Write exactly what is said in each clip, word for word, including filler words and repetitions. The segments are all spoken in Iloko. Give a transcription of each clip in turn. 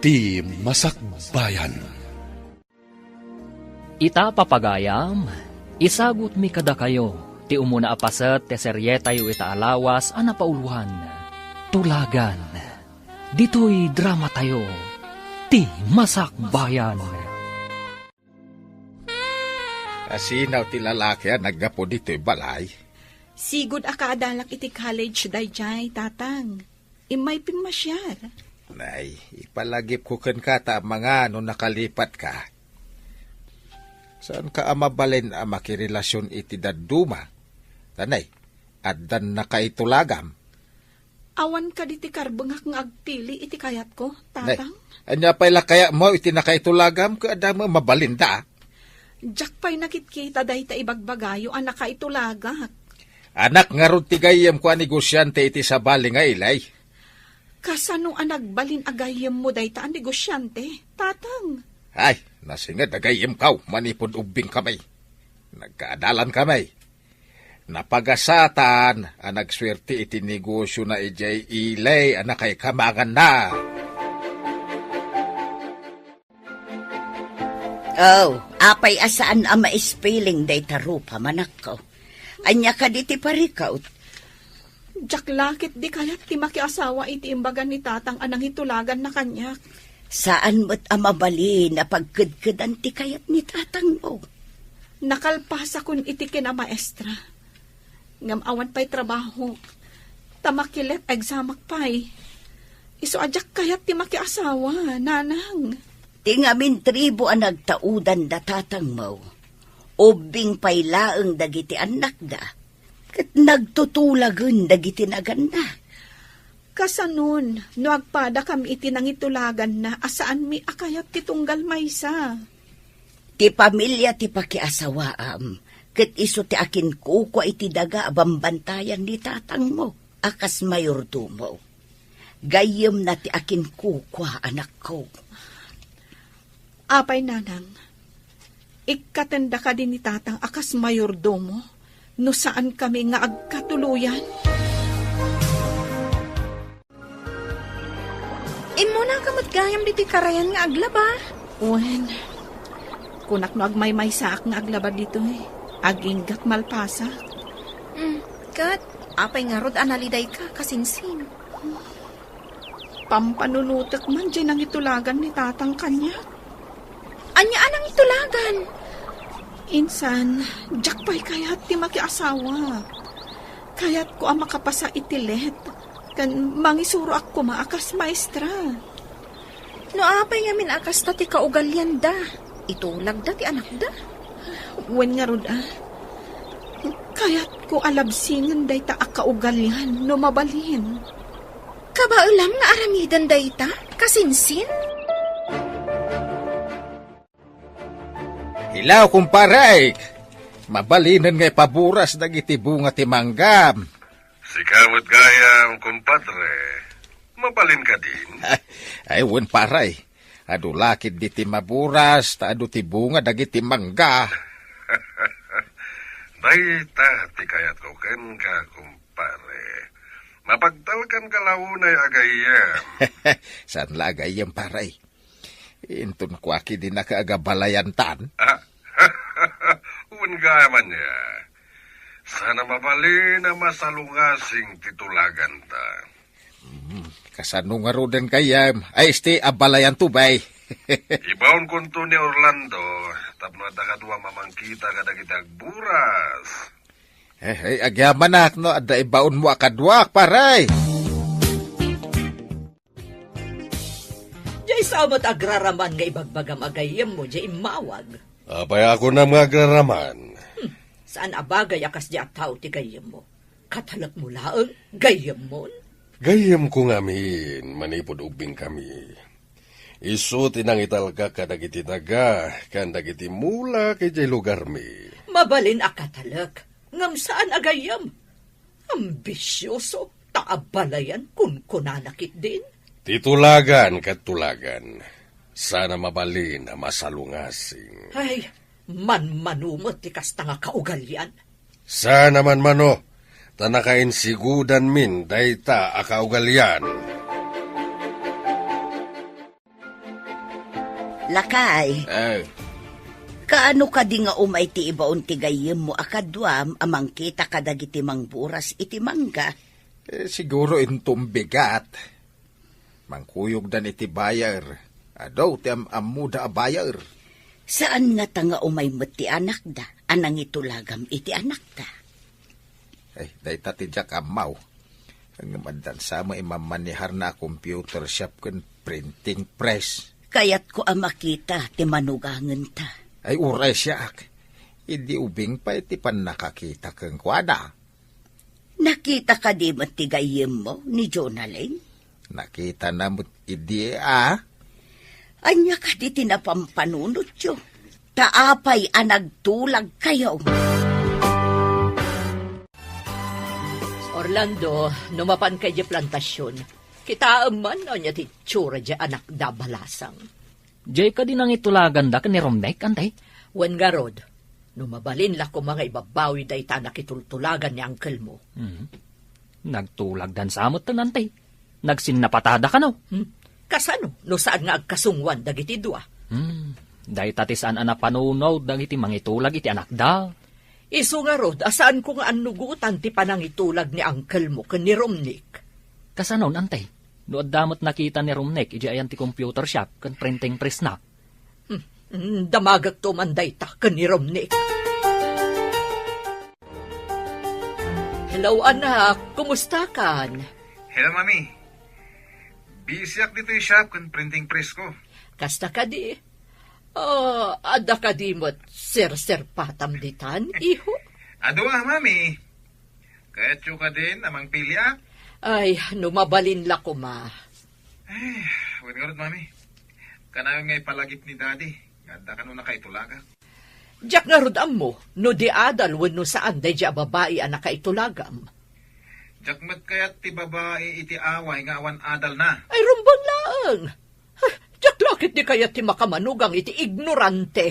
Ti Masakbayan. Ita, papagayam, isagutmi kadakayo ti umuna a paset ti serietayo ita a lawas a napauloan, Tulagan. Ditoy dramatayo, Ti Masakbayan. Asinaw ti lalaki a naggapu ditoy balay? Sigud a kaadalak iti college daydiay, Tatang. Immay pimmasiar. Nay, ipalagipko kenka ta amangan no nakalipatka. Saanka a mabalin a makirelasion iti dadduma? Ta nay, addan nakaitulagam. Awan kadi ti karbengak nga agpili iti kayatko, Nay, Tatang? Ania pay la kayatmo iti nakaitulagam ket adda met mabalinda? Diak pay nakitkita dayta ibagbagayo a nakaitulagak. Anak ngarud ti gayyemko a negosiante iti sabali nga ilay. Kasano a nagbalin a gayyemmo dayta a negosiante, Tatang? Ay, nasinged a gayyemko manipud ubbingkami. Nagkaadalankami. Napagasatan a nagsuerte iti negosiona idiay ilay a nakaikamanganna. Oh, apay a saan a maispiling dayta rupam, anakko? Ania kadi ti parikut? Diak la ketdi kayat ti makiasawa iti imbaga ni Tatang a nangitulaganna kaniak. Saan met a mabalin a pagkedkedan ti kayat ni Tatangmo. Nakalpasakon iti kinamaestra. Ngem awan pay trabahok. Ta makilet examak pay. Isu a diak kayat ti makiasawa, Nanang. Ti ngamin tribu a nagtaudan da Tatangmo, ubbing pay laeng dagiti annakda, ket nagtutulagen dagiti naganna. Kasanon, no agpadakam iti nangitulaganna a saanmi a kayat ti tunggal maysa? Ti pamilia ti pakiasawaam, ket isu ti akinkukua iti daga a bambantayan ni Tatangmo a kas mayordomo. Gayyemna ti akinkukua, anakko. Apay, Nanang, ikkatenda kadi ni Tatang a kas mayordomo no saankami nga agkatuloyan? Immunaka met gayam ditoy karayan nga aglaba. Wen, kunak no agmaymaysaak nga aglaba ditoy, aginggat malpasak. Hmm, ket apay ngarud a nalidayka, kasinsin? Pampanunotek man diay nangitulagan ni Tatang kaniak. Ania a nangitulagan? Insan, diak pay kayat ti makiasawa. Kayatko a makapasa iti let, ken mangisuroak koma a kas maestra. No apay ngamin a kasta ti kaugalianda, itulagda ti anakda. Wen ngarud a, kayatko a labsingen dayta a kaugalian no mabalin. Kabaelam nga aramiden dayta, kasinsin? Hello, kumparek! Mabalinen nga ipaburas dagiti bunga ti manggam. Sika met gayam, kumpadre. Mabalin kadin? Ay, wen, pare. Adu la ketdi ti maburas, ta adu ti bunga dagiti mangga. Dayta ti kayatko kenka, kumpare. Mapagtalkanka la unay a gayyem. Saan la a gayyem, pare? Inton kua ketdi naka agabalayantan. Ah, wen gayam ania. Saan a mabalin a masalungasing ti tulaganta. Hmm, kasano ngaruden gayyem? Ay, isti, abalayanto, bay. Ibaonkonto ni Orlando, tapno adda kadua mamangkita kadagiti agburas. Eh, eh, agyamanak no adda ibaonmo a kaduak, pare. Diay sa met agraraman nga ibagbagam a gayyemmo diay immawag. Apay a kunam nga agraraman? Hmm, saan a bagay a kasdi a tao ti gayyemmo. Katalekmo laeng, gayyemmon? Gayyemko ngamin, manipud ubbingkami. Isu ti nangitalkak kadagiti daga, ken dagiti mulak idiay lugarmi. Mabalin a katalek, ngem saan a gayyem. Ambisioso, ta abalayan kunkunana ketdin. Ti tulagan ket tulagan. Saan a mabalin a masalungasing. Ay, manmano met ti kasta nga kaugalian. Saan a manmano, ta nakainsigudanmin dayta a kaugalian. Lakay, Eh, kaano kadi nga umay ti ibaon ti gayyemmo a kaduam a mangkita kadagiti mangburas iti mangga? Eh, siguro inton bigat. Mangkuyogdan iti buyer. Adu ti am-ammoda a buyer. Saan ngata nga umay met ti anakda a nangitulagam iti anakda? Ay, dayta ti diak ammaw. Ngem addan sa met imammaneharna a computer shop ken printing press. Kayatko a makita ti manugangenta. Ay, uray siak. Idi ubing pay ti pannakakita kenkuana. Nakita kadi met ti gayyemmo ni Jonalyn? Nakitana met idi a. Ania kadi ti napampanunotyo? Ta apay a nagtulagkayo? Orlando, no mapanka idiay plantasion, kitaem man no ania ti itsura diay anakda a balasang. Diay kadi nangitulaganda ken ni Romnek, Ante? Wen ngarud, no mabalin la koma nga ibabawi dayta a nakitultulagan ni angkelmo. Mhm. Nagtulagdan sa metten, Ante. Nagsinnapatada kano? Hmm. Kasano no saan nga agkasungwan dagiti dua? Hmm. Dayta ti saan a napanunot dagiti mangitulag iti anakda. Isu ngarud a saanko nga annugotan ti panangitulag ni angkelmo ken ni Romnek. Kasanon, Ante? No adda met nakita ni Romnek idiay ayan ti computer shop ken printing press na. Hmm, damagekto man dayta ken ni Romnek. Hello, anak. Kumustakan? Hello, Mami. Busyak ditoy shop ken printing press ko. Kasta kadi? Ah, adda kadi met serserpatam ditan, iho? Adu a, Mami. Kayatyo kadin a mangpiliak? Ay, no mabalin la koma. Ay, wen ngarud, Mami. Kanayon nga ipalagip ni Daddy nga adda kano nakaitulagak. Diak ngarud ammo no di adal wenno saan daydiay a babai a nakaitulagam. Diak met kayat ti babai iti away nga awan adalna. Ay, rumbeng laeng. Ay, diak la ket di kayat ti makamanugang iti ignorante.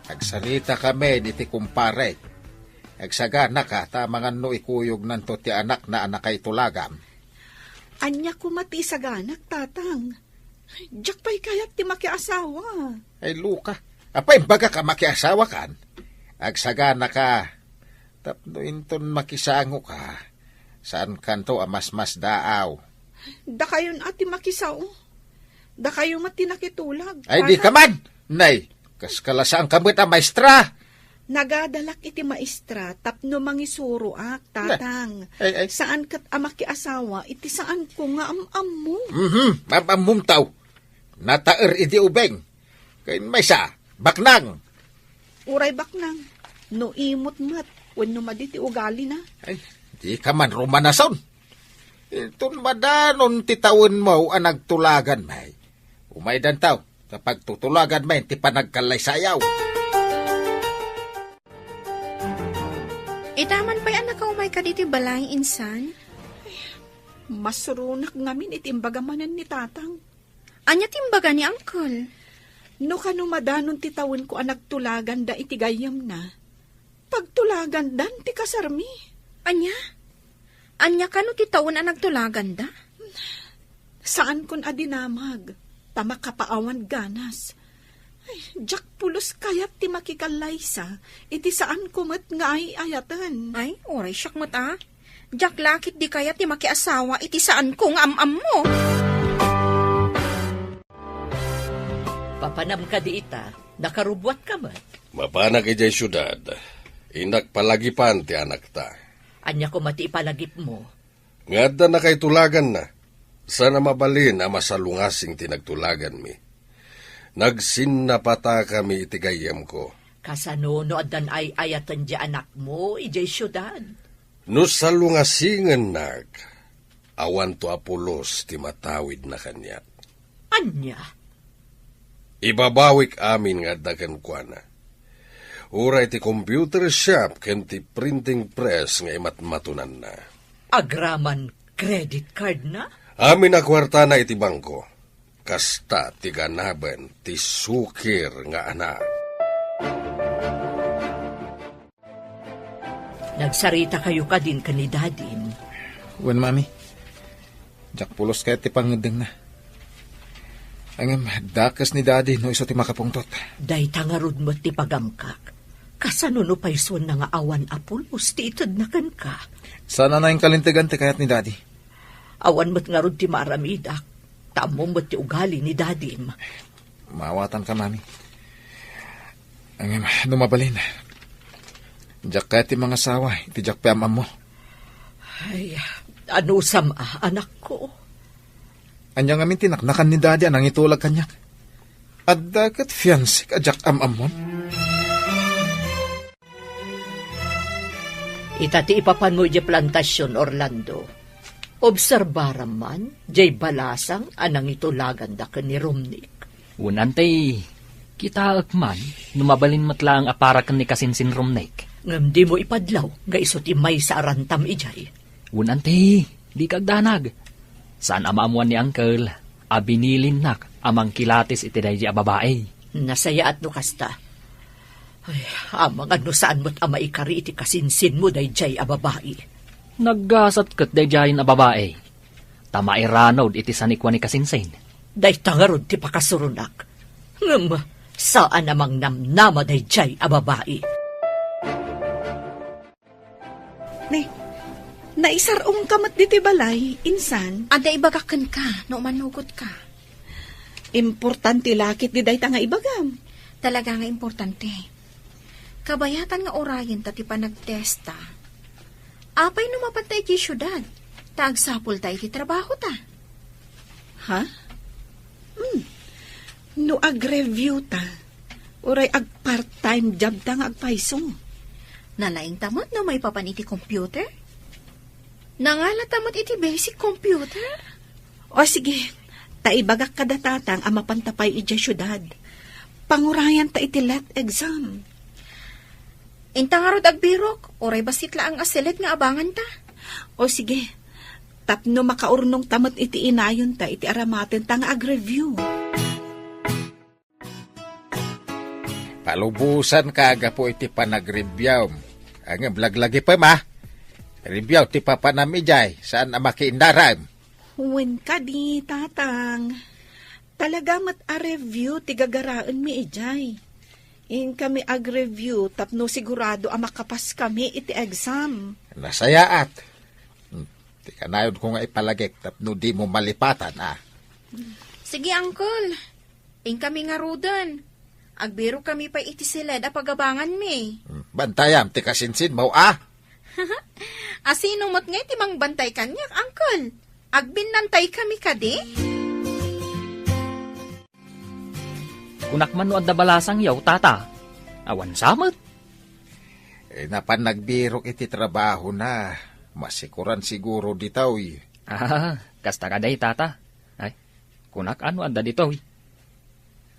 Agsarita kami iti kumparek. Agsaganaka ta amangan no ikuyog nanto ti anakna a nakaitulagam. Ania koma ti isaganak, Tatang? Diak pay kayat ti makiasawa. Ay, Luka. Apay, imbagak a makiasawakan? Agsaganaka. Tapno inton makisangoka, saankanto a masmasdaaw. Dakayon a ti makisao. Dakayo met ti nakitulag. Ay, di ka man! Nay, kas kalasaanka met a maestra! Nagadalak iti maestra tapno mangisuroak, Tatang. Ay, ay. Saan ket a makiasawa iti saanko nga am-ammo. Mhm, am-ammom taw. Nataer idi ubing. Ken maysa, baknang. Uray baknang, no imot met, wenno madi ti ugalina. Ay, di ka man rumanason. Inton madanon ti tawenmo a nagtulagan, may. Umaydantaw, ta pagtutulagan may ti panagkallaysayaw. Ita man pay a nakaumay ka diti balay, insan? Masuronak ngamin iti imbaga manen ni Tatang. Ania ti imbaga ni Uncle? No kano madanon ti tawenko a nagtulaganda iti gayyemna, pagtulagandan ti kasarmi. Ania? Ania kano ti tawen a nagtulaganda? Saankon a dinamag, ta makapaawan ganas. Ay, diak pulos kayat ti makikallaysa, iti saanko met nga ay-ayaten. Ay, uray siak met a. Diak la ket di kayat ti makiasawa iti saanko nga am-ammo. Papanam kadi ita, nakarubuatka met. Mapanak idiay siudad, innak palagipan ti anakta. Ania koma ti ipalagipmo? Nga adda nakaitulaganna, sana mabalin a masalungasing ti nagtulaganmi. Nagsinnapatakami iti gayyemko. Kasano no addan ay-ayaten ti anakmo idiay siudad? No salungasingennak, awanto a pulos ti matawidna kaniak. Ania? Ibabawik amin nga adda kenkuana. Uray ti computer shop ken ti printing press nga imatmatonanna. Agraman credit card na? Amin a kuartana iti bangko. Kasta ti ganaben ti sukir nga anak. Nagsaritakayo kadin ken ni Dadim? Wen, Mami. Diak pulos kayat ti pangngeddengna. Ngem dakes ni Daddy no isu ti makapungtot. Dayta ngarud met ti pagamkak. Kasano no paysuenna nga awan a pulos ti itedna kenka? Saan a nainkalintegan ti kayat ni Daddy. Awan met ngarud ti maaramidak. Ta ammom met ti ugali ni Dadim. Maawatanka, Mami. Ngem, no mabalin, diak kayat ti mangasawa iti diak pay am-ammo. Ay, anusam a, anakko? Ania ngamin ti naknakan ni Daddy a nangitulag kaniak? Adda ket fiancék a diak am-ammon? Ita ti ipapanmo idiay plantasion, Orlando. Obserbaram man, diay balasang a nangitulaganda ken ni Romnick. Wen, Auntie, kitaek man, no mabalin met laeng a para ken ni kasinsin Romnick. Ngem dimo ipadlaw nga isu ti maysa a rantam idiay. Wen, Auntie, dika agdanag. Saan a maammuan ni Uncle a binilinnak a mangkilatis iti daydiay a babai. Nasayaat no kasta. Ay, amangan no saan met a maikari iti kasinsinmo daydiay a babai. Naggasat ket daydiayen a babai. Ta mairanod iti sanikua ni kasinsin. Dayta ngarud ti pakasuronak. Ngem, saan a mangnamnama daydiay a babai. Ne, naisar-ongka met ditoy balay, insan? Adda ibagak kenka, no umanugotka. Importante la ketdi dayta nga ibagam. Talaga nga importante. Kabayatan nga urayenta ti panagtesta. Apay no mapanta iti siudad, ta agsapulta iti trabahota? Ha? Hmm. No agreview ta, uray ag-part-time job ta nga agpayso. Nalaingta met no maipapan iti computer? Nangalata met iti basic computer? O sige, ta ibagak kada tatang a mapanta pay idiay siudad. Pangurayanta iti lat exam. Inta ngarud agbirok, uray bassit laeng a select nga abanganta. O sige, tapno makaurnongta met iti inayonta iti aramatenta nga agreview. Palubosanka gapu iti panagreviewm. Ngem laglagipem, a. Review ti papanam idiay, saan a makiinnaram. Wen kadi, Tatang. Talaga met a review ti gagaraenmi idiay. Inkami agreview tapno sigurado a makapaskami iti exam. Nasayaat. Hmm, ti kanayonko nga ipalagip tapno dimo malipatan, a. Sige, Uncle. Inkami ngaruden. Agbirokami pay iti select a pagabanganmi. Hmm, bantayam ti kasinsinmo, a. Asino met ngay ti mangbantay kaniak, Uncle? Agbinnantaykami kadi? Kunak man no adda balasangyo, Tata. Awan sa met. Eh, napan nagbirok iti trabahona. Masikuran siguro ditoy. Ah, kasta kadi, Tata. Ay, kunak no adda ditoy.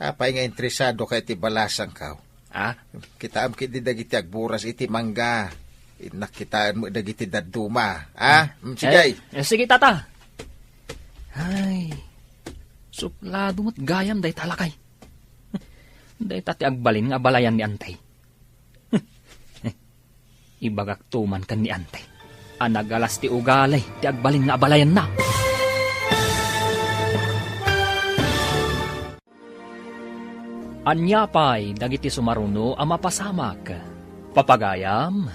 Apay nga interesadoka iti balasangko? Ah? Kitaem ketdi dagiti agburas iti mangga. Innak kitaen met dagiti dadduma. Ah? Mm, sige. Eh, eh, sige, Tata. Ay, suplado met gayam dayta lakay. Dayta ti agbalin nga abalayan ni Antay. Ibagakto man ken ni Antay a nagalas ti ugali ti agbalin nga abalayanna. Ania pay dagiti sumaruno a mapasamak? Papagayam,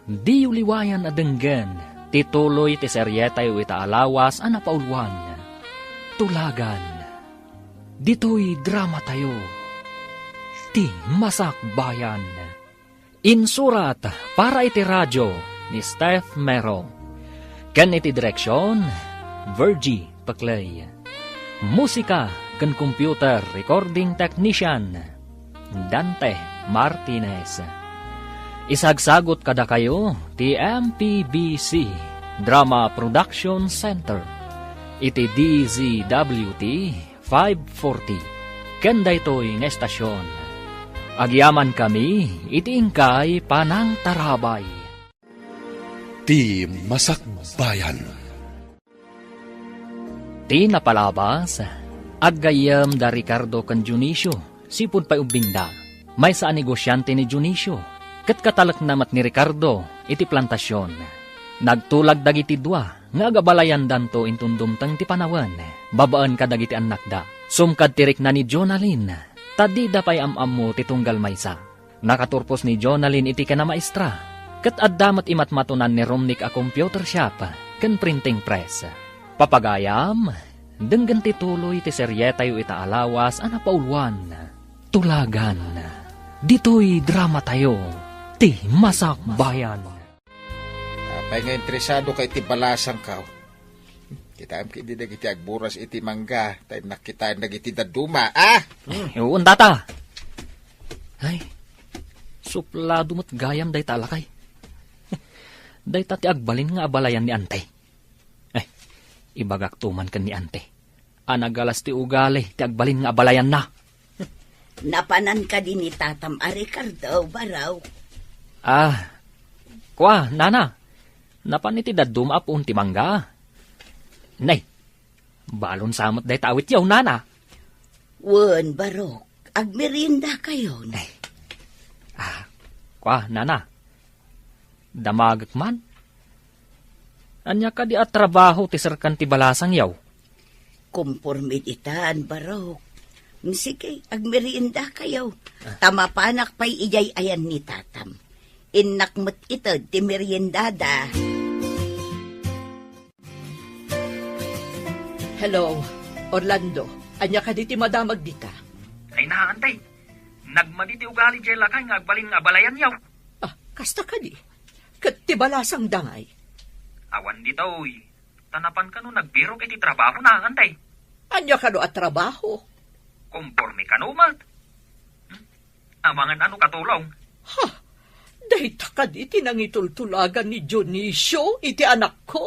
diyo liwayan a denggen ti tuloy ti serietayo ita a lawas a napauluan. Tulagan. Ditoy dramatayo, Ti Masakbayan. Insurat para iti radio ni Steph Mero. Ken iti direksion, Virgie Peclay. Musika ken computer recording technician, Dante Martinez. Isagsagot kadakayo ti M P B C Drama Production Center iti D Z W T five forty, ken daytoy nga estasion. Agyamankami iti inkay panangtarabay. Ti Masakbayan. Ti napalabas, aggayyem da Ricardo ken Dionisio, sipud pay ubbingda. Maysa a negosiante ni Dionisio, ket katalekna met ni Ricardo iti plantasion. Nagtulag dagiti dua nga agabalayandanto inton dumteng ti panawen, babaen kadagiti annakda. Sumkad ti rikna ni Jonalyn, ta dida pay am-ammo ti tunggal maysa. Nakaturpos ni Jonalyn iti kinamaestra, ket adda met imatmatonan ni Romnick a computer shop ken printing press. Papagayam, denggen ti tuloy ti serietayo ita a lawas a napauluan, Tulagan. Ditoy dramatayo, ti Masakbayan. Apay nga interesado ka iti balasangko? Kitaem ketdi dagiti agburas iti mangga, ta innak kitaen dagiti dadduma, ah? Ay, uwan, tata. Ay, suplado met gayam dayta a lakay. Dayta ti agbalin nga abalayan ni Ante. Ay, ibagakto man ken ni Ante a nagalas ti ugali ti agbalin nga abalayanna. Napanan kadi ni tatam a Ricardo, Barok? Ah, kua, nana. Napan iti dadduma a puon ti mangga. Nay, balon sa met dayta awityo, nana. Wen, Barok, agmeriendakayon. Nay. Ah, kua, nana. Damagek man. Ania kadi a trabaho ti serkan ti balasangyo? Komporme ditan, Barok. Sige, agmeriendakayo. Ah. Ta mapanak pay idiay ayan ni tatam. Innak met ited ti meriendada. Hello, Orlando. Ania kadi ti madamag dita? Ay, naa, Ante. Nagmadi ti ugali diay lakay nga agbalin nga abalayanyo. Ah, kasta kadi? Ket ti balasangda ngay? Awan ditoy. Ta napan kano nagbirok iti trabahona, Ante. Ania kano a trabaho? Komporme kano met. Hmm? Amangan ano katulong? Ha? Dayta kadi ti nangitultulagan ni Dionisio iti anakko?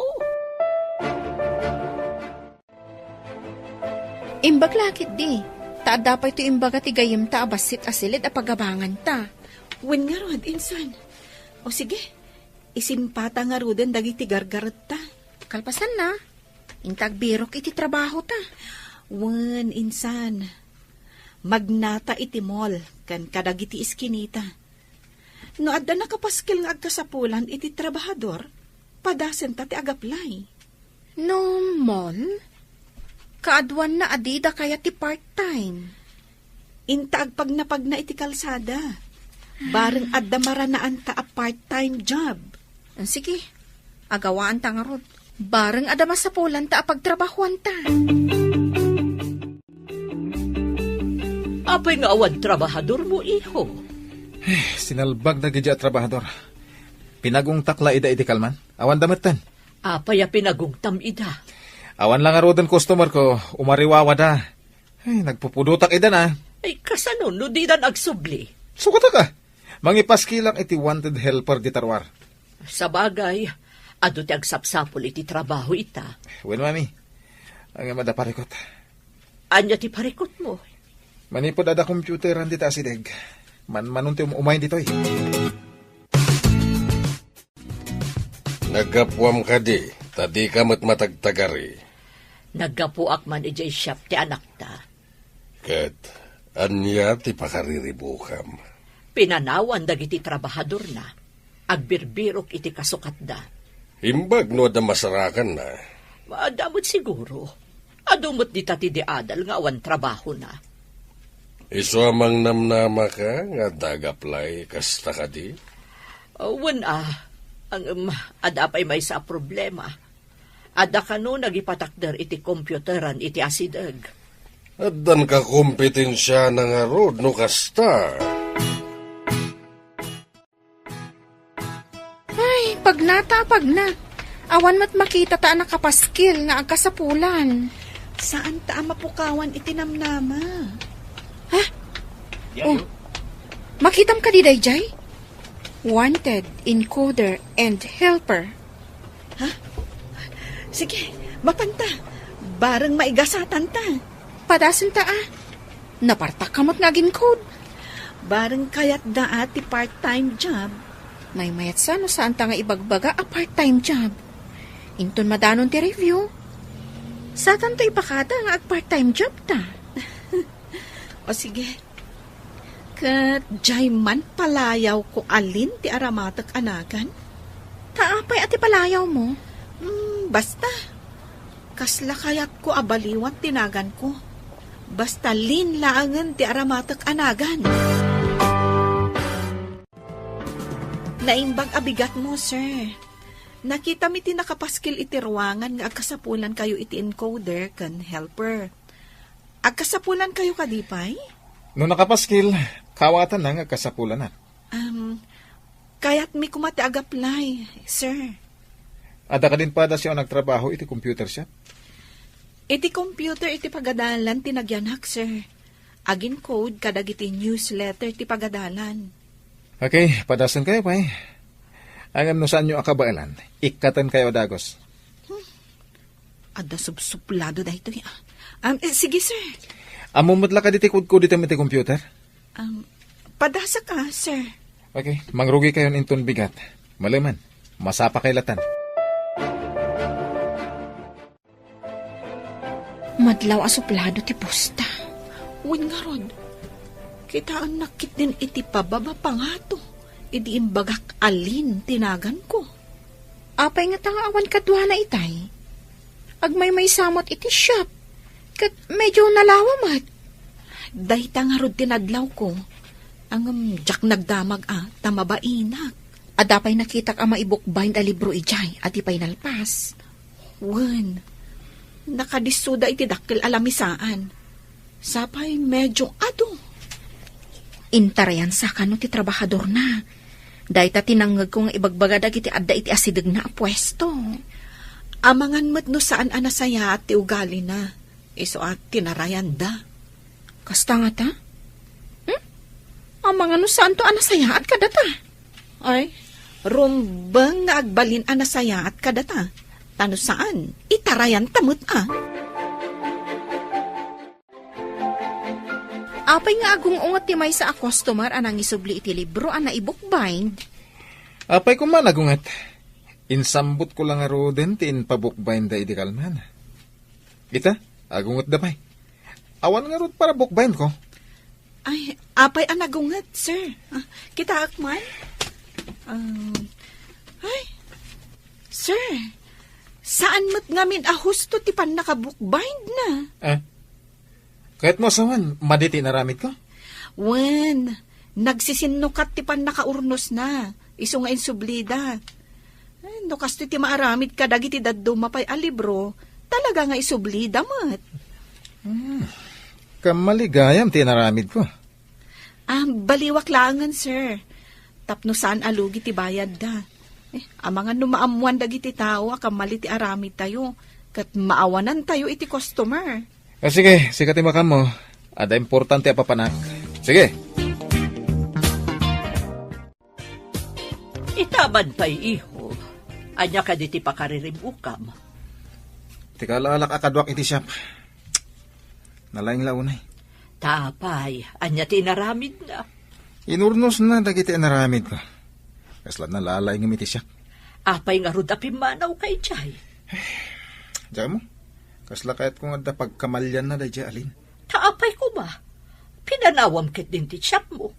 Imbag la ketdi, ta adda pay ti imbaga ti gayyemta a bassit a siled a pagabanganta. Wen ngarud, insan. O sige, isimpata ngaruden dagiti gargaretta. Kalpasanna, inta agbirok iti trabahota. Wen, insan. Magnata iti mall ken kadagiti iskinita. No adda nakapaskil nga agkasapulan iti trabahador, padasenta ti agaplay. No mall, kaaduanna a dida kayat ti part-time. Inta agpagnapagna iti kalsada. Bareng adda maranaanta a part-time job. Ah, sige, agawaanta ngarud. Bareng adda masapulanta a pagtrabahoanta. Apay nga awan trabahadormo, iho? Eh, sinalbag dagiti a trabahador. Pinagungtak la ida idi kalman. Awan da metten. Apay a pinagungtam ida? Awan la ngaruden customer ko, umariwawada. Ay, nagpupudotak ida na. Ay, kasano no didan agsubli? Sukatak a. Mangipaskilak iti wanted helper dita ruar. Sabagay, adu ti agsapsapul iti trabaho ita. Wen, mami. Ang mada parikot. Ania ti parikotmo? Manipud adda computeran dita asideg. Manmanon ti um-, umay ditoy. Naggapuam kadi, ta dika met matagtagari. Naggapuak man idiay shop ti anakta. Ket ania ti pakariribukam? Pinanawan dagiti trabahadorna. Agbirbirok iti kasukatda. Imbag no adda masarakanna. Adda met siguro. Adu met dita ti di adal nga awan trabahona. Isu a mangnamnamaka nga adda agaplay kasta kadi? Wen a, ngem adda pay maysa a problema. Adda kano nagipatakder iti computeran iti asideg. Addan kakompetensiana ngarud no kasta. Ay, pagnata a pagna. Awan met makitata a nakapaskil nga agkasapulan. Saanta a mapukawan iti namnama. Ha? Oh. Makitam kadi daydiay? Wanted, encoder, and helper. Ha? Sige, mapanta. Bareng maigasatanta. Padasenta a. Napartak ka met nga agin-code. Bareng kayatda a ti part-time job. Maymayat sa no saanta nga ibagbaga a part-time job. Inton madanon ti review, satanto ipakada nga ag-part-time job ta. O sige. Ket diay man palayawko alin ti aramatek a nagan? Ta apay a ti palayawmo? Mm, Basta, kasla kayatko a baliwan ti naganko. Basta Lynn laengen ti aramatek a nagan. Naimbag a bigatmo, sir. Nakitami ti nakapaskil iti ruangan nga agkasapulankayo iti encoder ken helper. Agkasapulankayo kadi pay? No nakapaskil, kawatanna nga agkasapulanak. Um, kayatmi koma ti ag-apply, sir. Adda kadin padasyo a nagtrabaho iti computer shop? Iti computer iti pagadalan ti nagyanak, sir. Agin-code kadagiti newsletter ti pagadalan. Okay, padasenkayo pay. Ngem no saanyo a kabaelan, ikkatenkayo a dagus. Adda subsuplado daytoy, ah. Um, eh, sige, sir. Ammom met la kadi ti kodkoditem iti computer? Um, padasek, ah, sir. Okay, mangrugikayon inton bigat. Malemen, masapakay latan. Madlaw a suplado ti pusta. Wen ngarud, kitaennak ketdin iti pababa pangato idi imbagak a Lynn ti naganko. Apay ngata nga awan kaduana itay? Agmaymaysa met iti shop, ket medyo nalawa met. Dayta ngarud ti nadlawko, ngem diak nagdamag a ta mabainak. Adda pay nakitak a maibukbind a libro idiay, adi pay nalpas. Wen, nakadissoda iti dakkel a lamisaan. Sapay medyo adu. Intarayansa kano ti trabahadorna. Dayta ti nangngegko nga ibagbaga dagiti adda iti asidegna a puesto. Amangan met no saan a nasayaat ti ugalina. Isu a tinarayanda. Kasta ngata? Hmm? Amangan no saanto a nasayaat kadata? Ay, rumbeng nga agbalin a nasayaat kadata. Ta no saan, itarayanta met a. Apay nga agung-unget ti maysa a customer a nangisubli iti libro a naibukbind? Apay koma nagunget. Insambotko la ngaruden ti impabukbindda idi kalman. Ita, agungetda pay. Awan ngarud para bukbindko. Ay, apay a nagunget, sir? Ah, kitaak man? Um, ay, sir, saan met ngamin a husto ti pannakabukbindna? Ah, kayatmo a sawen, madi ti inaramidko? Wen, nagsisinnukat ti pannakaurnosna, isu nga insublida. Ay, no kastoy ti maaramid kadagiti dadduma pay a libro, talaga nga isublida met. Hmm. Kammali gayam ti inaramidko. Ah, baliwak laengen, sir. Tapno saan a lugi ti bayadda. Eh, amangan no maammoan dagiti tao a kammali ti aramidtayo, ket maawanantayo iti customer. Ah, sige, sika ti makaammo. Adda importante a papanak. Sige. Itaman pay, iho. Ania kadi ti pakaririb-okam? Ti kaalaalak a kaduak iti siak. Nalaing la unay. Ta apay, ania ti inaramidna? Inurnosna dagiti inaramidko. Kasla nalalaingem iti siak. Apay ngarud a pimmanawka idiay? Diak ammo, kasla kayatko nga adda pagkamalianna daydiay a Lynn. Ta apay koma, pinanawam ketdin ti siakmo.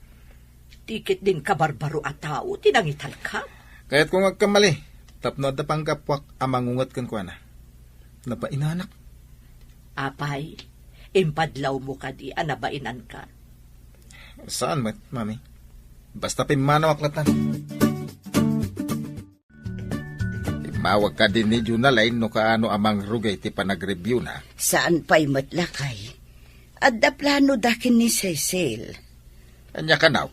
Ti ketdin kabarbaro a tao ti nangitalka. Kayatko nga agkammali, tapno adda panggapuak a mangunget kenkuana. Nabainanak. Apay, impadlawmo kadi a nabainanka? Saan met, Mami. Basta pimmanawak latan. Immawag kadi ni Junalay no kaano a mangrugay ti panagreviewna. Saan pay met, lakay. Adda planoda ken ni Cecil. Ania kano?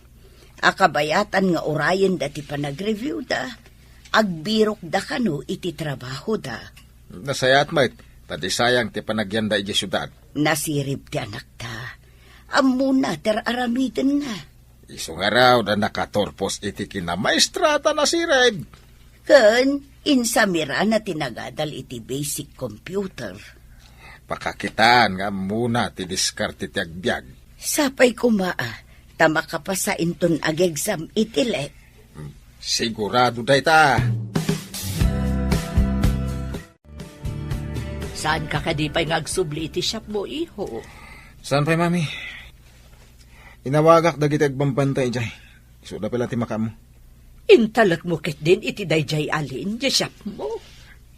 A kabayatan nga urayenda ti panagreviewda, agbirokda kano iti trabahoda. Nasayaat met, ta di sayang ti panagyanda idiay siudad. Nasirib ti anakta. Ammona ti ar-aramidenna. Isu ngarud a nakaturpos iti kinamaestrata, nasirib. Ken insamirana ti nagadal iti basic computer. Pakakitaan nga ammona ti diskarte ti agbiag. Sapay koma a, ta makapasa inton ag-exam iti let. Hmm, sigurado dayta. Saanka kadi pay nga agsubli iti shopmo, iho? Saan pay, Mami? Inawagak dagiti agbambantay idiay. Isuda pay la ti makaammo. Intalekmo ketdin iti daydiay a Lynn, diay shopmo?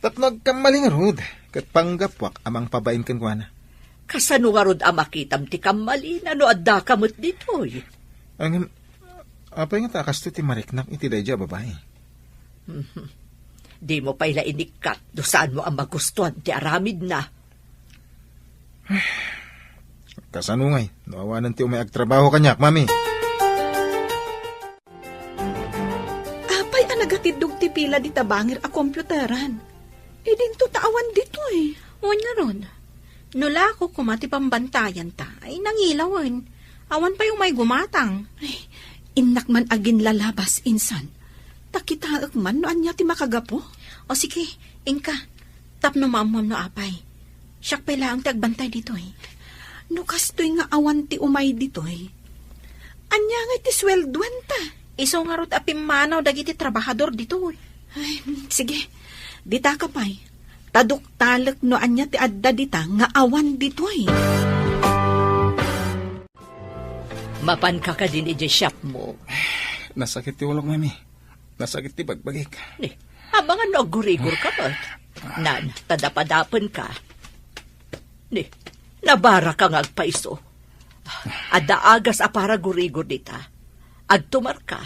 Tapno agkammali ngarud, ket panggapuak a mangpabain kenkuana. Kasano ngarud a makitam ti kammalina no addaka met ditoy? Ngem, apay ngata a kastoy ti mariknak iti daydiay a babai? Mhm. Dimo pay la inikkat no saanmo a magustuan ti aramidna. Kasano ngay, no awanen ti umay agtrabaho kaniak, Mami? Apay a nagatiddog ti pila dita bangir a computeran? Idinto ta awan ditoy. Wen ngarud, no lako koma ti pambantayanta, ay nangilawen. Awan pay umay gumatang. Ay, innak man aginlalabas, insan. Ta kitaek man no ania ti makagapu. O sige, inka. Tapno maammom no apay. Siak pay laeng ti agbantay ditoy. No kastoy nga awan ti umay ditoy, ania ngay ti sueldoanta? Isu ngarud a pimmanaw dagiti trabahador ditoy. Ay, sige. Ditaka pay. Ta duktalek no ania ti adda dita nga awan ditoy. Mapanka kadin idiay shopmo? Nasakit ti ulok, Mami. Nasakit ti bagbagik. Ni, amangan no aggurigor ka met. Nan, ta dapadapen ka. Ni, nabara ka nga agpaiso. Adda agas a para gurigor dita. Agtumar ka.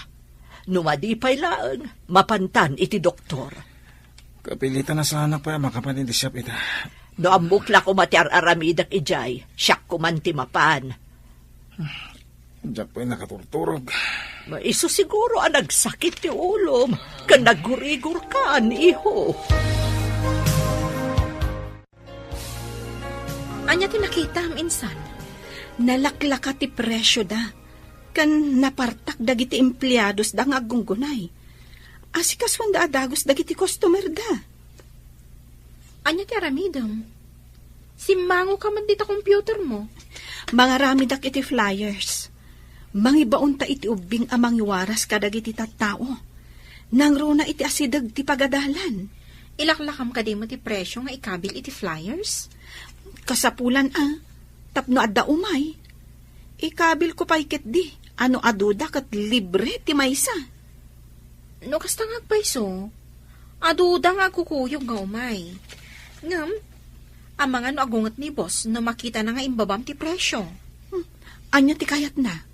No madi pay laeng, mapantan iti doktor. Kapilitan a saanak pay a makapan iti shop ita. No ammok la koma ti ar-aramidek idiay, siak koman ti mapan. Diak pay nakaturturog. Maisu siguro a nagsakit ti ulom, ken naggurigor ka, iho. Ania ti nakitam, insan? Nalaklaka ti presioda, ken napartak dagiti empleadosda nga aggunggunay. Asikasuanda a dagus dagiti customerda. Ania ti aramidem? Simmango ka met dita computermo. Mangaramidak iti flyers. Mangibaonta iti ubbing a mangiwaras kadagiti tattao. Nangruna iti asideg ti pagadalan. Ilaklakam kadi met ti presio nga ikabil iti flyers? Kasapulan a, tapno adda umay. Ikabilko pay ketdi, a no aduda ket libre ti maysa. No kasta nga agpayso, aduda nga agkukuyog nga umay. Ngem, amangan no agunget ni boss no makitana nga imbabam ti presio. Hmm, ania ti kayatna?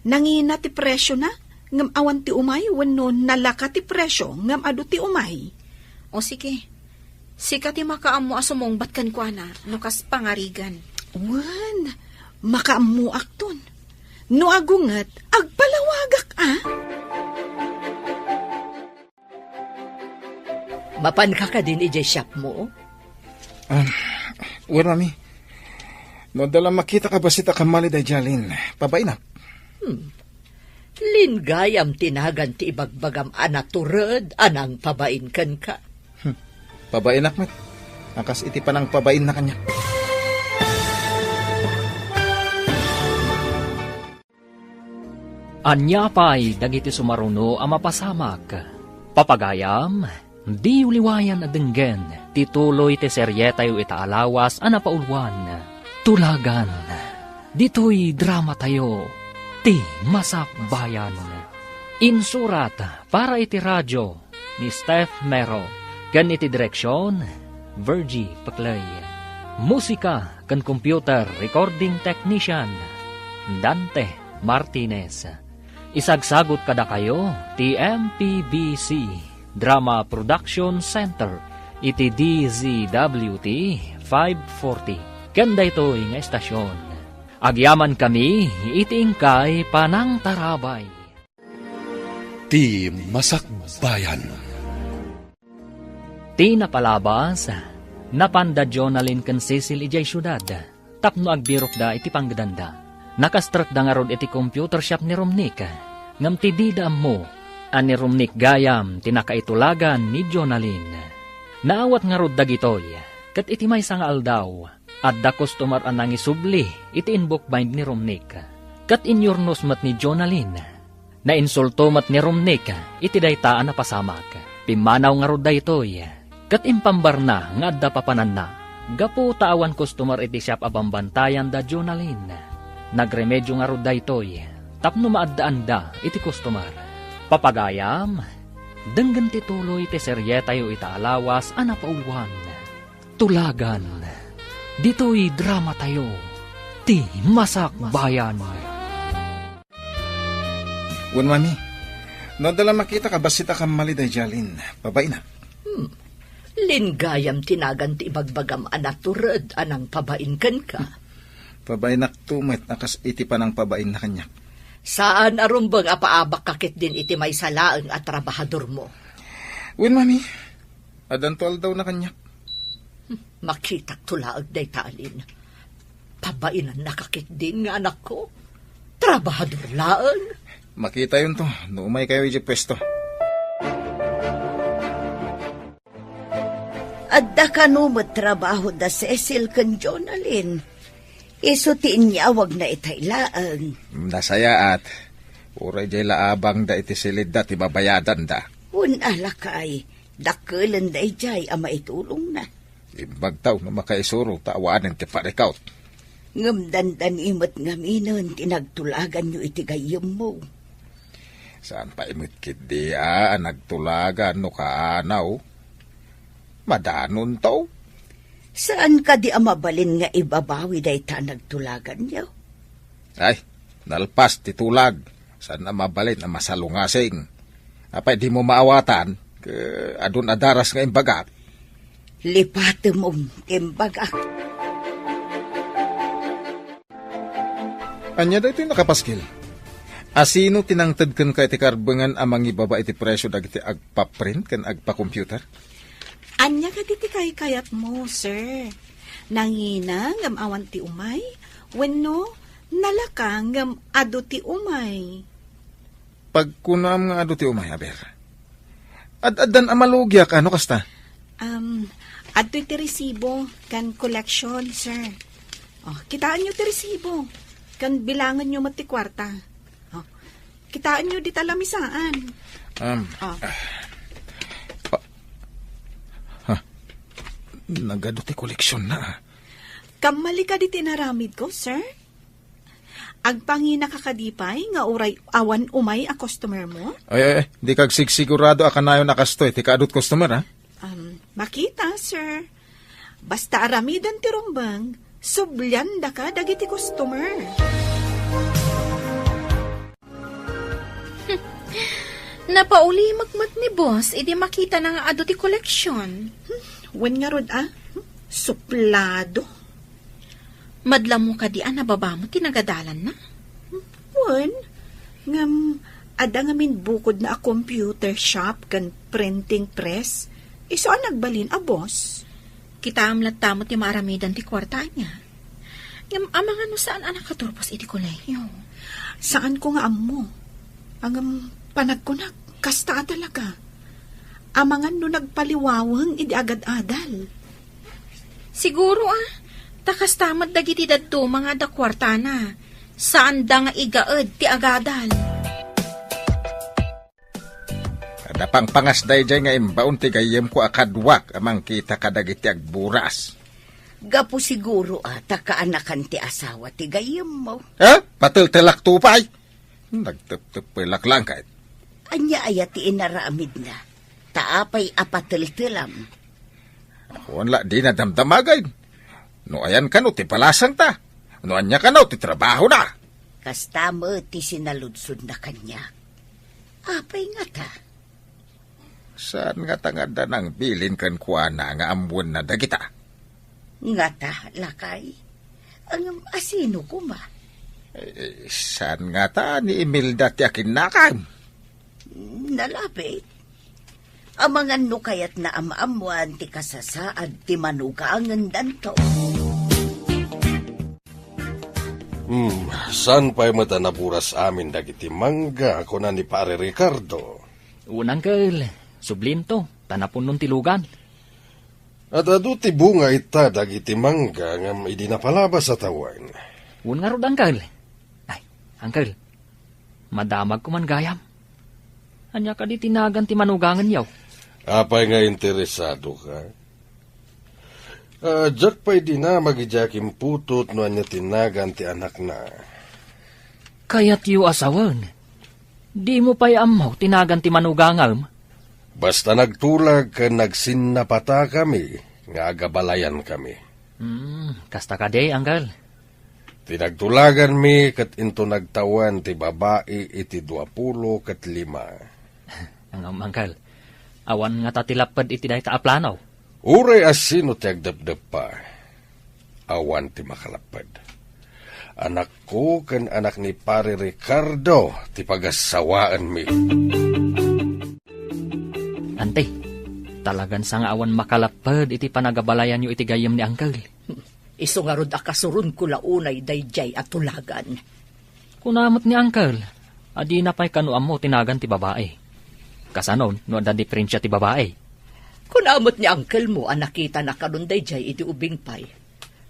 Nangina ti presiona, ngem awan ti umay wenno nalaka ti presio, ngem adu ti umay? O sige, sika ti makaammo a sumungbat kenkuana no kas pangarigan. Wen, makaammoakton. No agunget, agpalawagak a. Mapanka kadin idiay shopmo? Ah, wen, Mami. No adda la makitak a bassit a kammali daydiay, Lin, pabainak. Hmm. Lin, gayam ti nagan ti ibagbagam a natured a nangpabain kenka. Hmm. Pabainak met. A kas iti panangpabainna kaniak. Ania pay dagiti sumaruno a mapasamak? Papagayam, diyo liwayan a denggen ti tuloy ti serietayo ita a lawas a napauluan, Tulagan. Ditoy dramatayo, ti Masakbayan. Insurat para iti radio, ni Steph Mero, ken iti direksion, Virgie Peclay. Musika ken computer recording technician, Dante Martinez. Isagsagut kadakayo ti M P B C Drama Production Center iti D Z W T five forty. Ken daytoy nga estasion, agyamankami iti inkay panangtarabay. Ti Masakbayan. Ti napalabas, napanda Jonalyn ken Cecil idiay siudad, tapno agbirokda iti panggedanda. Nakastrekda ngarud iti computer shop ni Romnick, ngem ti dida ammo a ni Romnick gayam ti nakaitulagan ni Jonalyn. Naawat ngarud dagitoy, ket iti maysa nga aldaw, adda customer a nangisubli iti inbookbind ni Romnick. Ket inyurnos met ni Jonalyn. Nainsulto met ni Romnick iti dayta a napasamak. Pimmanaw ngarud daytoy, ket impambarna nga adda papananna. Gapu ta awan customer iti shop a bambantayan da Jonalyn, nagremedio ngarud daytoy tapno maaddaanda iti customer. Papagayam, Denggen ti tuloy ti serietayo ita a lawas a napauluan, Tulagan. Ditoy dramatayo, ti Masakbayan. Wen, Mami, no adda la makita ka bassit a kammali daydiay Lin, pabainak. Hmm. Lin gayam ti nagan ti ibagbagam a natured a nangpabain kenka. Pabainakto met a kas iti panangpabainna kaniak. Saan a rumbeng a paabakka ketdin iti maysa laeng a trabahadormo. Wen, Mami, addanto aldawna kaniak. Makitakto laeng dayta, Lin. Pabainannaka ketdin nga anakko. Trabahador laeng. Makitayonto no umaykayo idiay puesto. Adda kano met trabaho da Cecil ken Jonalyn. Isu ti inyawagna itay laeng. Nasayaat. Uray diay la abangda iti silidda ti babayadanda. Wen a, lakay, dakkelenda idiay a maitulongna. Imbagtaw no makaisuro ta awanen ti parikut. Ngem dandani met ngaminen ti nagtulaganyo iti gayyemmo. Saan pay met ketdi a nagtulagan no kaanaw. Madanonto. Saan kadi a mabalin nga ibabawi dayta a nagtulaganyo? Ay, nalpas ti tulag. Saan a mabalin a masalungasing. Apay dimo maawatan, ke adun a daras nga imbagak? Lipatem ti imbagak. Ania daytoy nakapaskil? Asino ti nangted kenka iti karbengan a mangibaba iti presio dagiti agpaprint ken agpacomputer? Ania kadi ti kaykayatmo, sir? Nangina ngem awan ti umay? Wenno nalaka ngem adu ti umay? Pagkunaam nga adu ti umay, aber. Ad-addan a malugiak, ano kasta? Um, adtoy ti resibo ken collection, sir. Oh, kitaenyo ti resibo. Ken bilangenyo met ti kuarta. Oh, kitaenyo dita lamisaan. Um, Oh. ah, pa-, ha, nagadu ti koleksionna, ah. Kammali kadi ti inaramidko, sir? Agpanginaka kadi pay nga uray awan umay a customer mo? Ay, ay, ay, di kagsigsigurado a kanayon a kastoy ti kaadut customer, ha? Um, makita, sir. Basta aramiden ti rumbeng, subliandaka dagiti customer. Napaulimek met ni boss idi makitana nga adu ti koleksion. Hmm, wen ngarud a? Hmm, suplado. Madla mo kadi a nababa met ti nagadalanna? Wen, ngem adda ngamin bukodna a computer shop ken printing press. Isu a nagbalin a boss. Kitaem latta met ti maaramidan ti kuarta ania. Ngem amangan no saan a nakaturpos iti kolehiyo. Saanko nga ammo. Ngem panagkunak, kasta a talaga. Amangan no nagpaliwaweng idi agad-adal. Siguro, ah, ta kasta met dagiti dadduma nga adda kuartana. Saanda nga igaed ti agadal. Adda pangpangas daydiay nga imbaon ti gayyemko a kaduak a mangkita kadagiti agburas. Gapu siguro a ta kaanakan ti asawa ti gayyemmo. Ha? Pateltelak to pay? Nagteptepelak lang kay. Ania aya ti inaramidna? Ta apay a pateltelam? Awan la dina damdamagay. No ayan kano ti balasangta? No ania kano ti trabahona? Kasta met ti sinaludsodna kaniak. Apay ngata? Saan ngata nga adda nangbilin kenkuana nga ammoenna dagita? Ngata, lakay? Ngem asino koma? Eh, saan ngata ni Imelda ti akinnakam? Nalabit. Amangan no kayatna a maammoan ti kasasaad ti manugangendanto. Hmm, saan pay met a naburas amin dagiti mangga, kuna ni Pare Ricardo? Wen, Uncle, sublinto, ta napunnon ti lugan. Ad-adu ti bunga ita dagiti mangga ngem idi napalabas a tawen. Wen ngarud, Uncle. Ay, Uncle, madamagko man gayam. Ania kadi ti nagan ti manugangenyo? Apay nga interesado ka? Ah, diak pay dinamag idiay akin putot no ania ti nagan ti anakna. Kayatyo a sawen, dimo pay ammo ti nagan ti manugangem? Basta nagtulag ken nagsinnapatakami nga agabalayankami. Hmm, kasta kadi, Uncle? Ti nagtulaganmi ket into nagtawen ti babai iti duapulo ket lima. Ngem, Uncle, awan ngata ti lapped iti dayta a plano? Uray a sino ti agdepdeppa, awan ti makalapped. Anakko ken anak ni Pare Ricardo ti pagassawaenmi. Ante, talagan sa nga awan makalapped iti panagabalayanyo iti gayyem ni Uncle. Isu ngarud a kasuronko la unay daydiay a tulagan. Kuna met ni Uncle a dina pay kano ammo ti nagan ti babai. Kasano no adda diferensia ti babai? Kuna met ni Uncle mo a nakitana kanon daydiay iti ubing pay.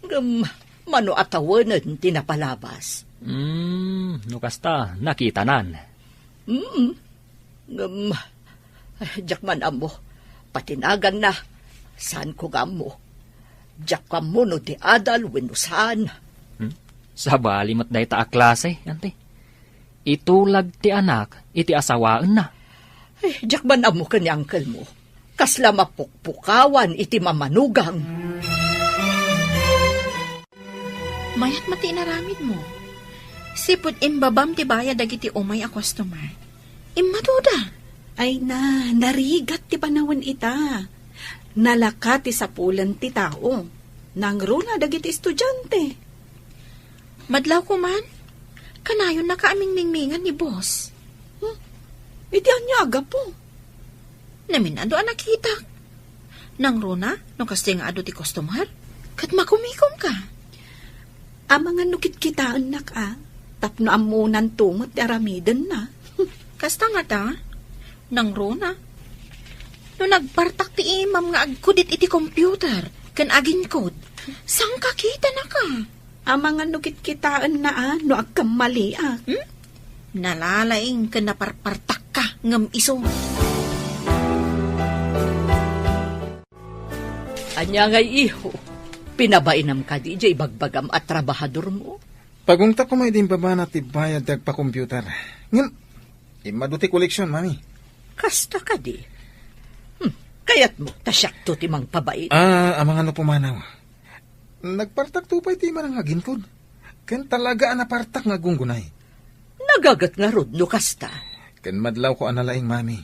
Ngem mano a tawenen ti napalabas? Hmm, no kasta, nakitanan. Mm. Ngem, ay, diak man ammo. Pati naganna, saanko nga ammo. Diak ammo no di adal wenno saan. Hmm? Sabali met dayta a klase, Ante. Itulag ti anak iti asawaenna. Ay, diak man ammo ken ni uncle mo. Kasla mapukpukawan iti mamanugang. Mayat met ti inaramidmo. Sipud imbabam ti bayad dagiti umay a customer. Immaduda. Ay na, narigat ti panawen ita. Nalaka ti sapulen ti tao. Nangruna dagiti estudiante. Madlawko man. Kanayonnaka a mingmingmingan ni boss. Hmm? Iti ania a gapu? Namin-adu a nakitak. Nangruna, no kasta nga adu ti customer, ket makumikomka. Amangan no kitkitaennak a, tapno ammonanto met ti aramidenna. Kasta ngata, nangruna. No nagpartak ti imam nga agkudit iti computer, ken aginkod, sangkakitanaka. Amangan no kitkitaenna a no agkammaliak. Hmm? Nalalaing ken naparpartakka ngem isu. Ania ngay, iho? Pinabainam kadi diay ibagbagam a trabahadormo? Pagungtak koma idi imbabana ti bayad ti agpa-computer. Ngem, immadu ti koleksion, Mami. Kasta kadi? Hmm, kayatmo ta siakto ti mangpabain? Ah, amangan no pumanaw. Nagpartakto pay ti imana nga aginkod. Ken talaga a napartak nga aggunggunay. Nagaget ngarud no kasta. Ken madlawko a nalaing, Mami.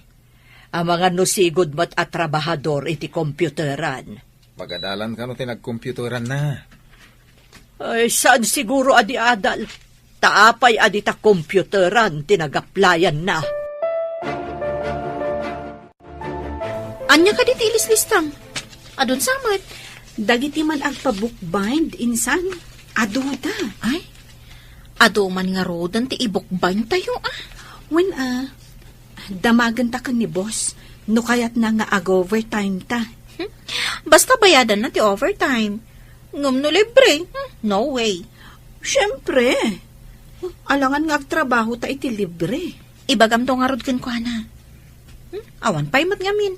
Amangan no sigud met a trabahador iti computeran. Pagadalan kano ti nagcomputeranna? Ay, saan siguro a di adal. Ta apay a dita computeran ti nagaplayanna? Ania kadi ti ilislistam? Adun sa met? Dagiti man agpa-bookbind, insan, aduda. Ay, adu man ngaruden ti i-bookbind tayo, ah. Wen, ah, damagenta ken ni boss, no kayatna nga ag-overtime ta. Hmm? Basta bayadanna ti overtime. Ngem no libre, hmm, no way. Siempre. Alangan nga agtrabaho ta iti libre. Ibagamto ngarud kenkuana. Hmm? Awan pay met ngamin.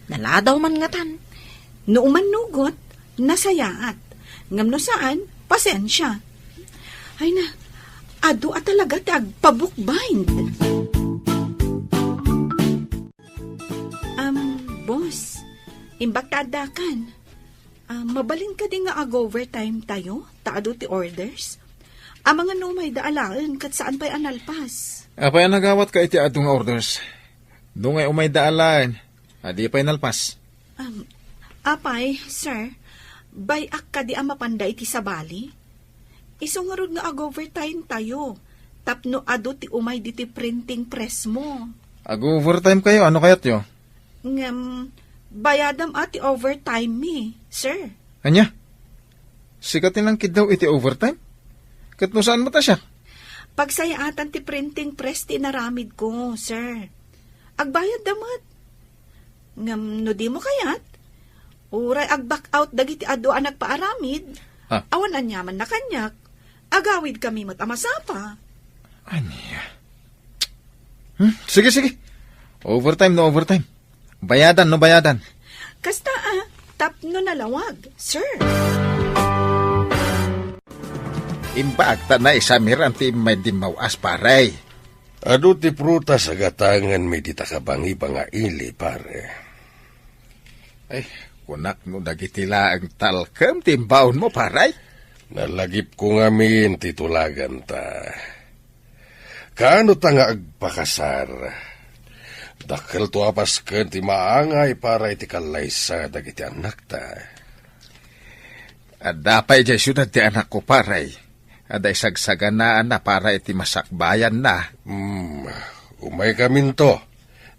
Naladaw man ngatan. No umannugot, nasayaat. Ngem no saan, pasensia. Ay na, adu a talaga ti agpa-bookbind. Um, boss, imbag ta addakan. Ah, mabalin kadi nga ag-overtime tayo, ta adu ti orders? Amangan no umayda alaen, ket saan pay a nalpas. Apay a nagawatka iti adu nga orders? Dungay umayda alaen, adi pay nalpas. Um, apay, sir, bay-ak kadi a mapanda iti sabali? Isu ngarud nga ag-overtime tayo, tapno adu ti umay diti printing press mo. Ag-overtime kayo, ano kayatyo? Ngem, bayadam a ti overtime mi, sir. Ania? Sika ti nangkiddaw iti overtime? Ket no saan met a siak? Pagsayaatan ti printing press ti inaramid ko, sir. Agbayad da met. Ngem no dimo kayat, uray ag-back out dagiti adu a nagpaaramid, ah, awan aniamanna kaniak, agawidkami met a masapa. Ania? Hmm? Sige, sige. Overtime no overtime. Bayadan no bayadan. Kasta, ah, tapno nalawag, sir. Imbag ta naisamiran ti immay dimmaw-as, pare. Adu ti prutas a gatanganmi dita kabangibang a ili, pare. Ay, kunak no dagiti laeng talkem ti imbaonmo, pare? Nalagipko ngamin ti tulaganta. Kaano ta nga agpakasar? Dakkelto a pasken ti maangay para iti kallaysa dagiti annakta. Adda pay idiay siudad ti anakko, pare. Adda isagsaganaanna para iti masakbayanna. Hmm, umaykaminto,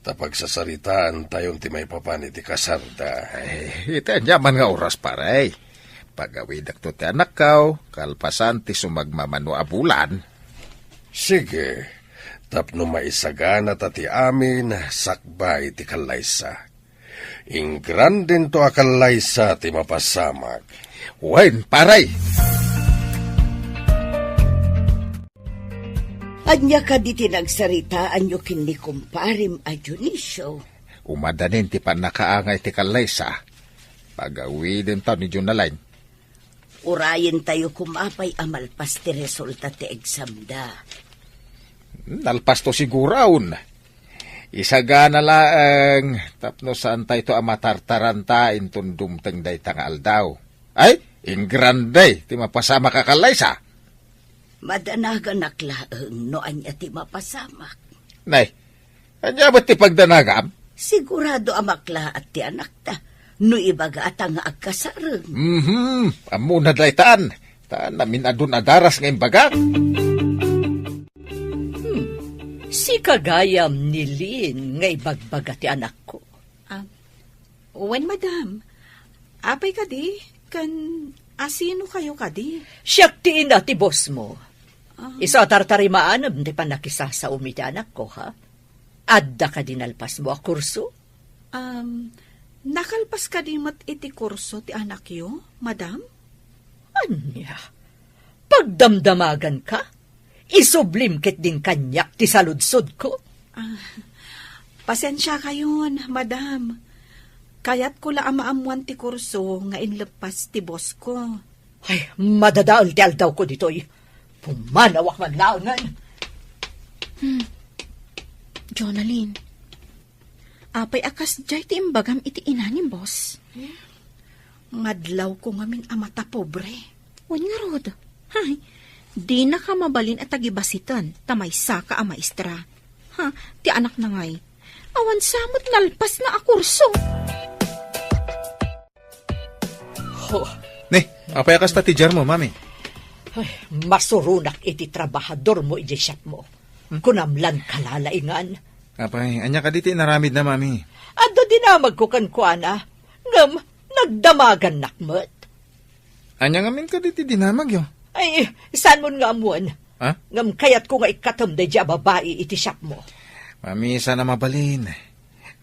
ta pagsasaritaantayon ti maipapan iti kasarda. Ay, iti aniaman nga oras, pare. Pagawidekto ti anakko, kalpasan ti sumagmamano a bulan. Sige, tapno maisagana ta ti amin sakbay ti kallaysa. Ingrandento a kallaysa ti mapasamak. Wen, pare! Ania kadi ti nagsaritaanyo ken ni kumparem a Dionisio? Umadanin ti pannakaangay ti kallaysa. Pagawidentaw ni Jonalyn. Urayentayo koma pay a malpas ti resulta ti examda. Nalpasto siguron. Isagana laeng tapno saantayto a matartaranta inton dumteng dayta nga aldaw. Ay, ingrande ti mapasamak a kallaysa. Madanaganak laeng no ania ti mapasamak. Nay, ania met ti pagdanagam? Sigurado a maklaat ti anakta no ibagata nga agkasareng. Mhm, ammona daytan. Ta namin-adun a daras nga imbagak. Hmm, sika gayam ni Lynn nga ibagbaga ti anakko. Ah, wen, madam. Apay kadi? Ken asino kayo kadi? Siak ti ina ti boss mo. Ah. Isu a tartarimaanem ti pannakisasaom iti anakko, ha? Adda kadi nalpasmo a kurso? Um, nakalpas kadi met iti kurso ti anakyo, madam? Ania? Pagdamdamaganka? Isublim ketdin kaniak ti saludsodko. Ah, pasensiakayon, madam. Kayatko la a maammoan ti kurso nga inleppas ti boss ko. Ay, madadael ti aldawko ditoy. Pumanawak man laengen. Hmm. Jonalyn, apay a kasdiay ti imbagam iti ina ni boss? Ngadlawko ngamin a matapobre. Wen ngarud. Hay, dinaka mabalin a tagibasiten ta maysaka a maestra. Ha, ti anakna ngay. Awan sa met nalpasna a kurso. Ho. Ne, apay a kasta ti diarmo, mami? Ay, masuronak iti trabahadormo idiay shopmo. Hmm? Kunam lan kalalaingan. Apay, ania kadi ti inaramidna, mami? Adda dinamagko kenkuana, ngem nagdamagannak met. Ania ngamin kadi ti dinamagyo? Ay, saanmon nga ammoen. Ha? Ngem kayatko nga ikkatem daydiay a babai iti shopmo. Mami, saan a mabalin.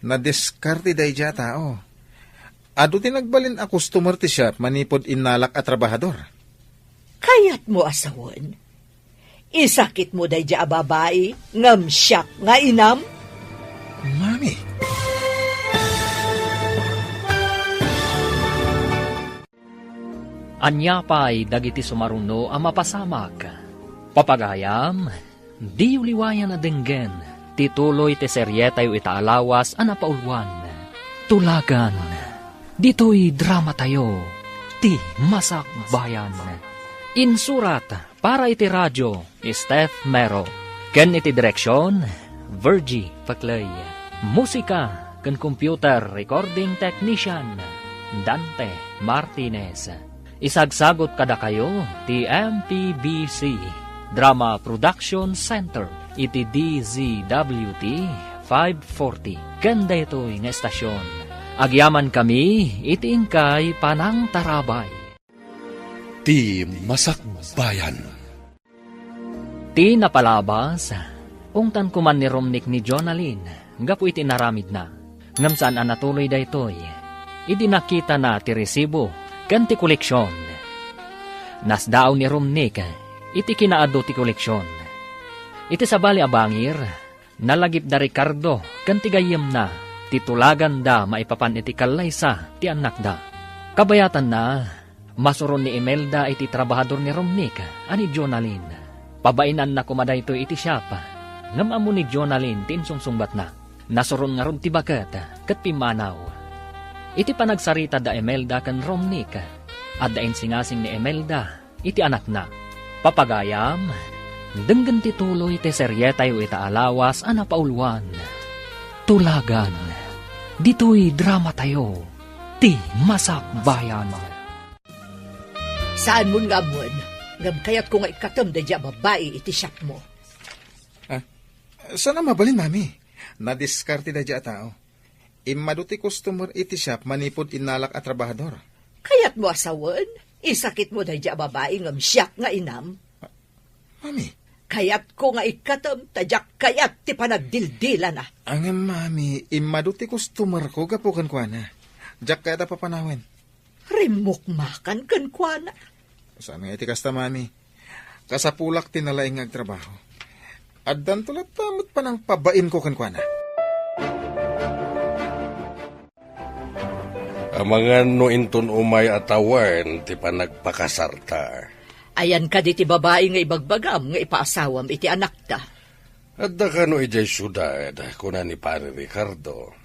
Nadiskarte daydiay a tao. Adu ti nagbalin a customer ti shop manipud innalak a trabahador. Kayatmo a sawen? Isakitmo daydiay a babai ngem siak nga inam? Mami. Ania pay dagiti sumaruno a mapasamak? Papagayam, diyo liwayan a denggen ti tuloy ti serietayo ita a lawas a napauluan, Tulagan. Ditoy dramatayo, ti Masakbayan. Insurat para iti radio, Steph Mero. Ken iti direksion, Virgie Paclay. Musika ken computer recording technician, Dante Martinez. Isagsagot kadakayo ti M P B C Drama Production Center iti D Z W T five forty. Ken daytoy nga estasion, agyamankami iti inkay panangtarabay. Ti Masakbayan. Ti napalabas, ungtan koman ni Romnick ni Jonalyn gapu iti inaramidna. Ngem saan a natuloy daytoy idi nakitana ti resibo ken ti koleksion. Nasdaaw ni Romnick iti kinaadu ti koleksion. Iti sabali a bangir, nalagipda Ricardo ken ti gayyemna ti tulaganda maipapan iti kallaysa ti annakda. Kabayatanna, masuron ni Imelda iti trabahador ni Romnick a ni Jonalyn. Pabainanna koma daytoy iti shop. Ngem ammo ni Jonalyn ti insungsungbatna. Nasuron ngarud ti baket ket pimmanaw. Iti panagsarita da Imelda ken Romnick, adda insingasing ni Imelda iti anakna. Papagayam, denggen ti tuloy ti serietayo ita a lawas a napauluan, Tulagan. Ditoy dramatayo, ti Masakbayan. Saanmon nga ammoen, ngem kayatko nga ikkatem daydiay a babai iti shopmo. Ah, saan a mabalin, Mami? Nadiskarte daydiay a tao. Immadu ti customer iti shop manipud innalak a trabahador. Kayatmo a sawen? Isakitmo daydiay a babai ngem siak nga inam? Mami. Kayatko nga ikkatem ta diak kayat ti panagdildilana. Ngem, Mami, immadu ti customerko gapu kenkuana. Diak kayat a papanawen. Rimmukmakan kenkuana. Saan nga iti kasta, Mami? Kasapulak ti nalaing nga agtrabaho. Addanto latta met panangpabainko kenkuana. Amangan no inton umay a tawen ti panagpakasarta. Ayan kadi ti babai nga ibagbagam nga ipaasawam iti anakta? Adda kano idiay siudad, kuna ni Pari Ricardo.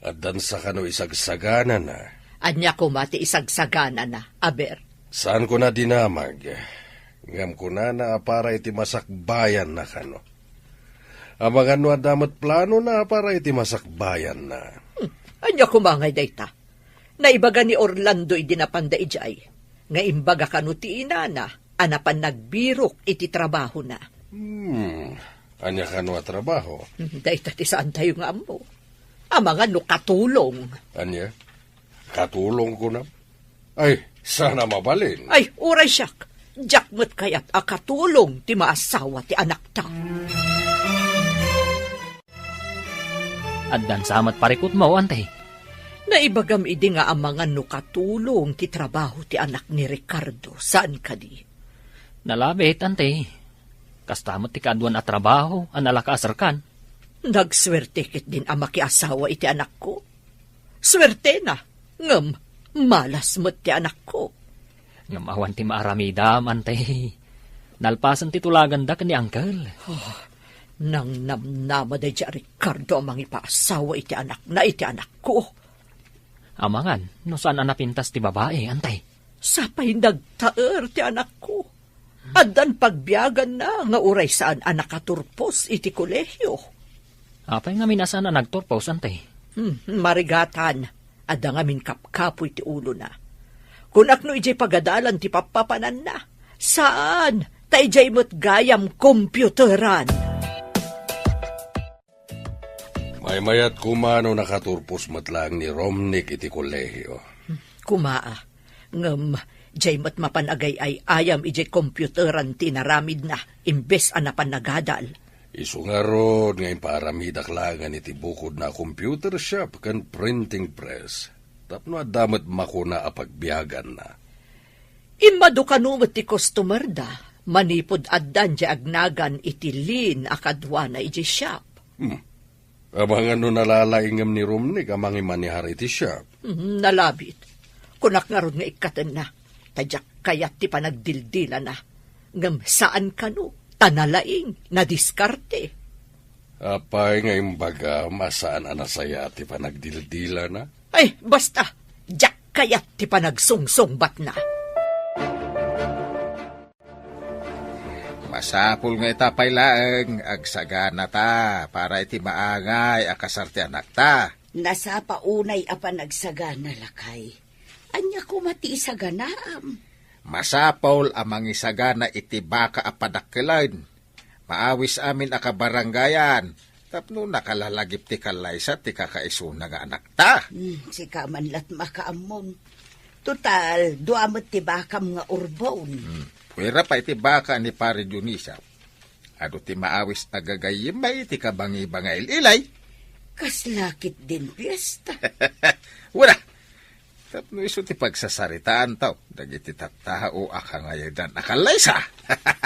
Addansa kano isagsaganana. Ania koma ti isagsaganana, aber? Saan kuna dinamag, ngem kunana a para iti masakbayanna kano. Amangan no adda met planona a para iti masakbayanna. Hmm, ania koma ngay dayta? Naibaga ni Orlando idi napanda idiay, nga imbaga kano ti inana a napan nagbirok iti trabahona. Hmm, ania kano a trabaho? Hmm, dayta ti saantayo nga ammo. Amangan no katulong. Ania? Katulong kunam? Ay, saan a mabalin. Ay, uray siak. Diak met kayat a katulong ti maasawa ti anakta. Addansa met parikutmo, Ante? Naibagam idi nga amangan no katulong ti trabaho ti anak ni Ricardo, saan kadi? Nalabit, Ante. Kasta met ti kaaduan a trabaho a nalakaasarkan. Nagsuerte ketdin a makiasawa iti anakko. Suertena, ngem malas met ti anakko. Ngem awan ti maaramidam, Ante. Nalpasen ti tulaganda ken ni Uncle. Oh, nangnamnama daydiay a Ricardo a mangipaasawa iti anakna iti anakko. Amangan no saan a napintas ti babai, Ante? Sapay nagtaer ti anakko. Addan pagbiaganna nga uray saan a nakaturpos iti kolehio. Apay ngamin a saan a nagturpos, Ante? Hmm, marigatan. Adda ngamin kapkapoy ti ulona. Kunak no idiay pagadalan ti pappapananna. Saan, ta idiay met gayam kompiyuteran. Maymayat koma no nakaturpos met laeng ni Romnick iti kolehio. Kumaa, ngem diay met mapan agay-ay-ayam idiay kompiyuteran ti inaramidna imbes a napan nagadal. Isu ngarud nga impaaramidak laengen iti bukodna a computer shop ken printing press tapno adda met makuna a pagbiaganna. Immadu kano met ti customerda manipud addan diay agnagan iti lin a kaduana idiay shop. Hmm. Amangan no nalalaingem ni Romnick a mangimanehar iti shop. Hmm, nalabit. Kunak ngarud nga ikkatenna, ta diak kayat ti panagdildilana. Ngem saan kano, ta nalaing, nadiskarte. Apay nga imbagam a saan a nasayaat ti panagdildilana? Ay, basta, diak kayat ti panagsungsungbatna. Masapul nga ita pay laeng, agsaganata para iti maangay a kasar ti anakta. Nasapa unay a panagsagana, lakay. Ania koma ti isaganaam? Masapul a mangisagana iti baka a padakkelen. Maawis amin a kabarangayan tapno nakalalagip ti kallaysa ti kakaisuna nga anakta. Hmm, sika man lat makaammon. Total, dua met ti bakam nga urbon. Hmm. Kuira pay ti baka ni Pari Dionisia. Adu ti maawis a gagayyem bay ti kabangibangail-ilay. Kasla ketdin fiesta. Wala. Tapno isu ti pagsasaritaantaw dagiti tattao a kangayadan a kallaysa.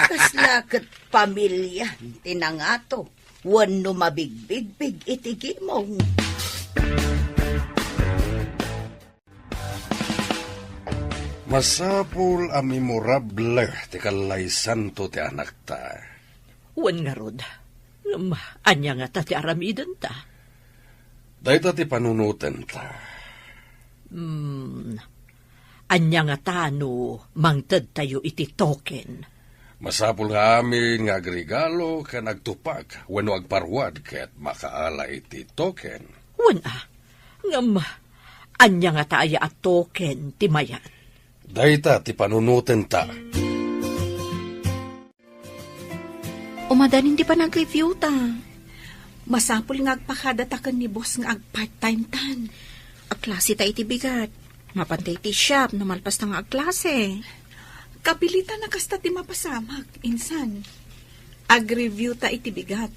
Kasla ket pamilian ti nangato wenno mabigbigbig iti gimong. Masapul a memorable ti kallaysanto ti anakta. Wen ngarud, Ngem ania ngata ti aramidenta? Dayta ti panunotenta. Hmm. Ania ngata no mangtedtayo iti token? Masapul nga amin nga agregalo ken agtupak wenno agparuad ket makaala iti token. Wen a, ngem ania ngata aya a token ti mayat? Dayta ti panunotenta. Umadanin ti panag-review ta. Masapul nga agpakadataken ni boss nga ag-part-time tan. Agklase ta iti bigat. Mapanta iti shop no malpas ta nga agklase. Kapilitan a kasta ti mapasamak, insan. Ag-review ta iti bigat.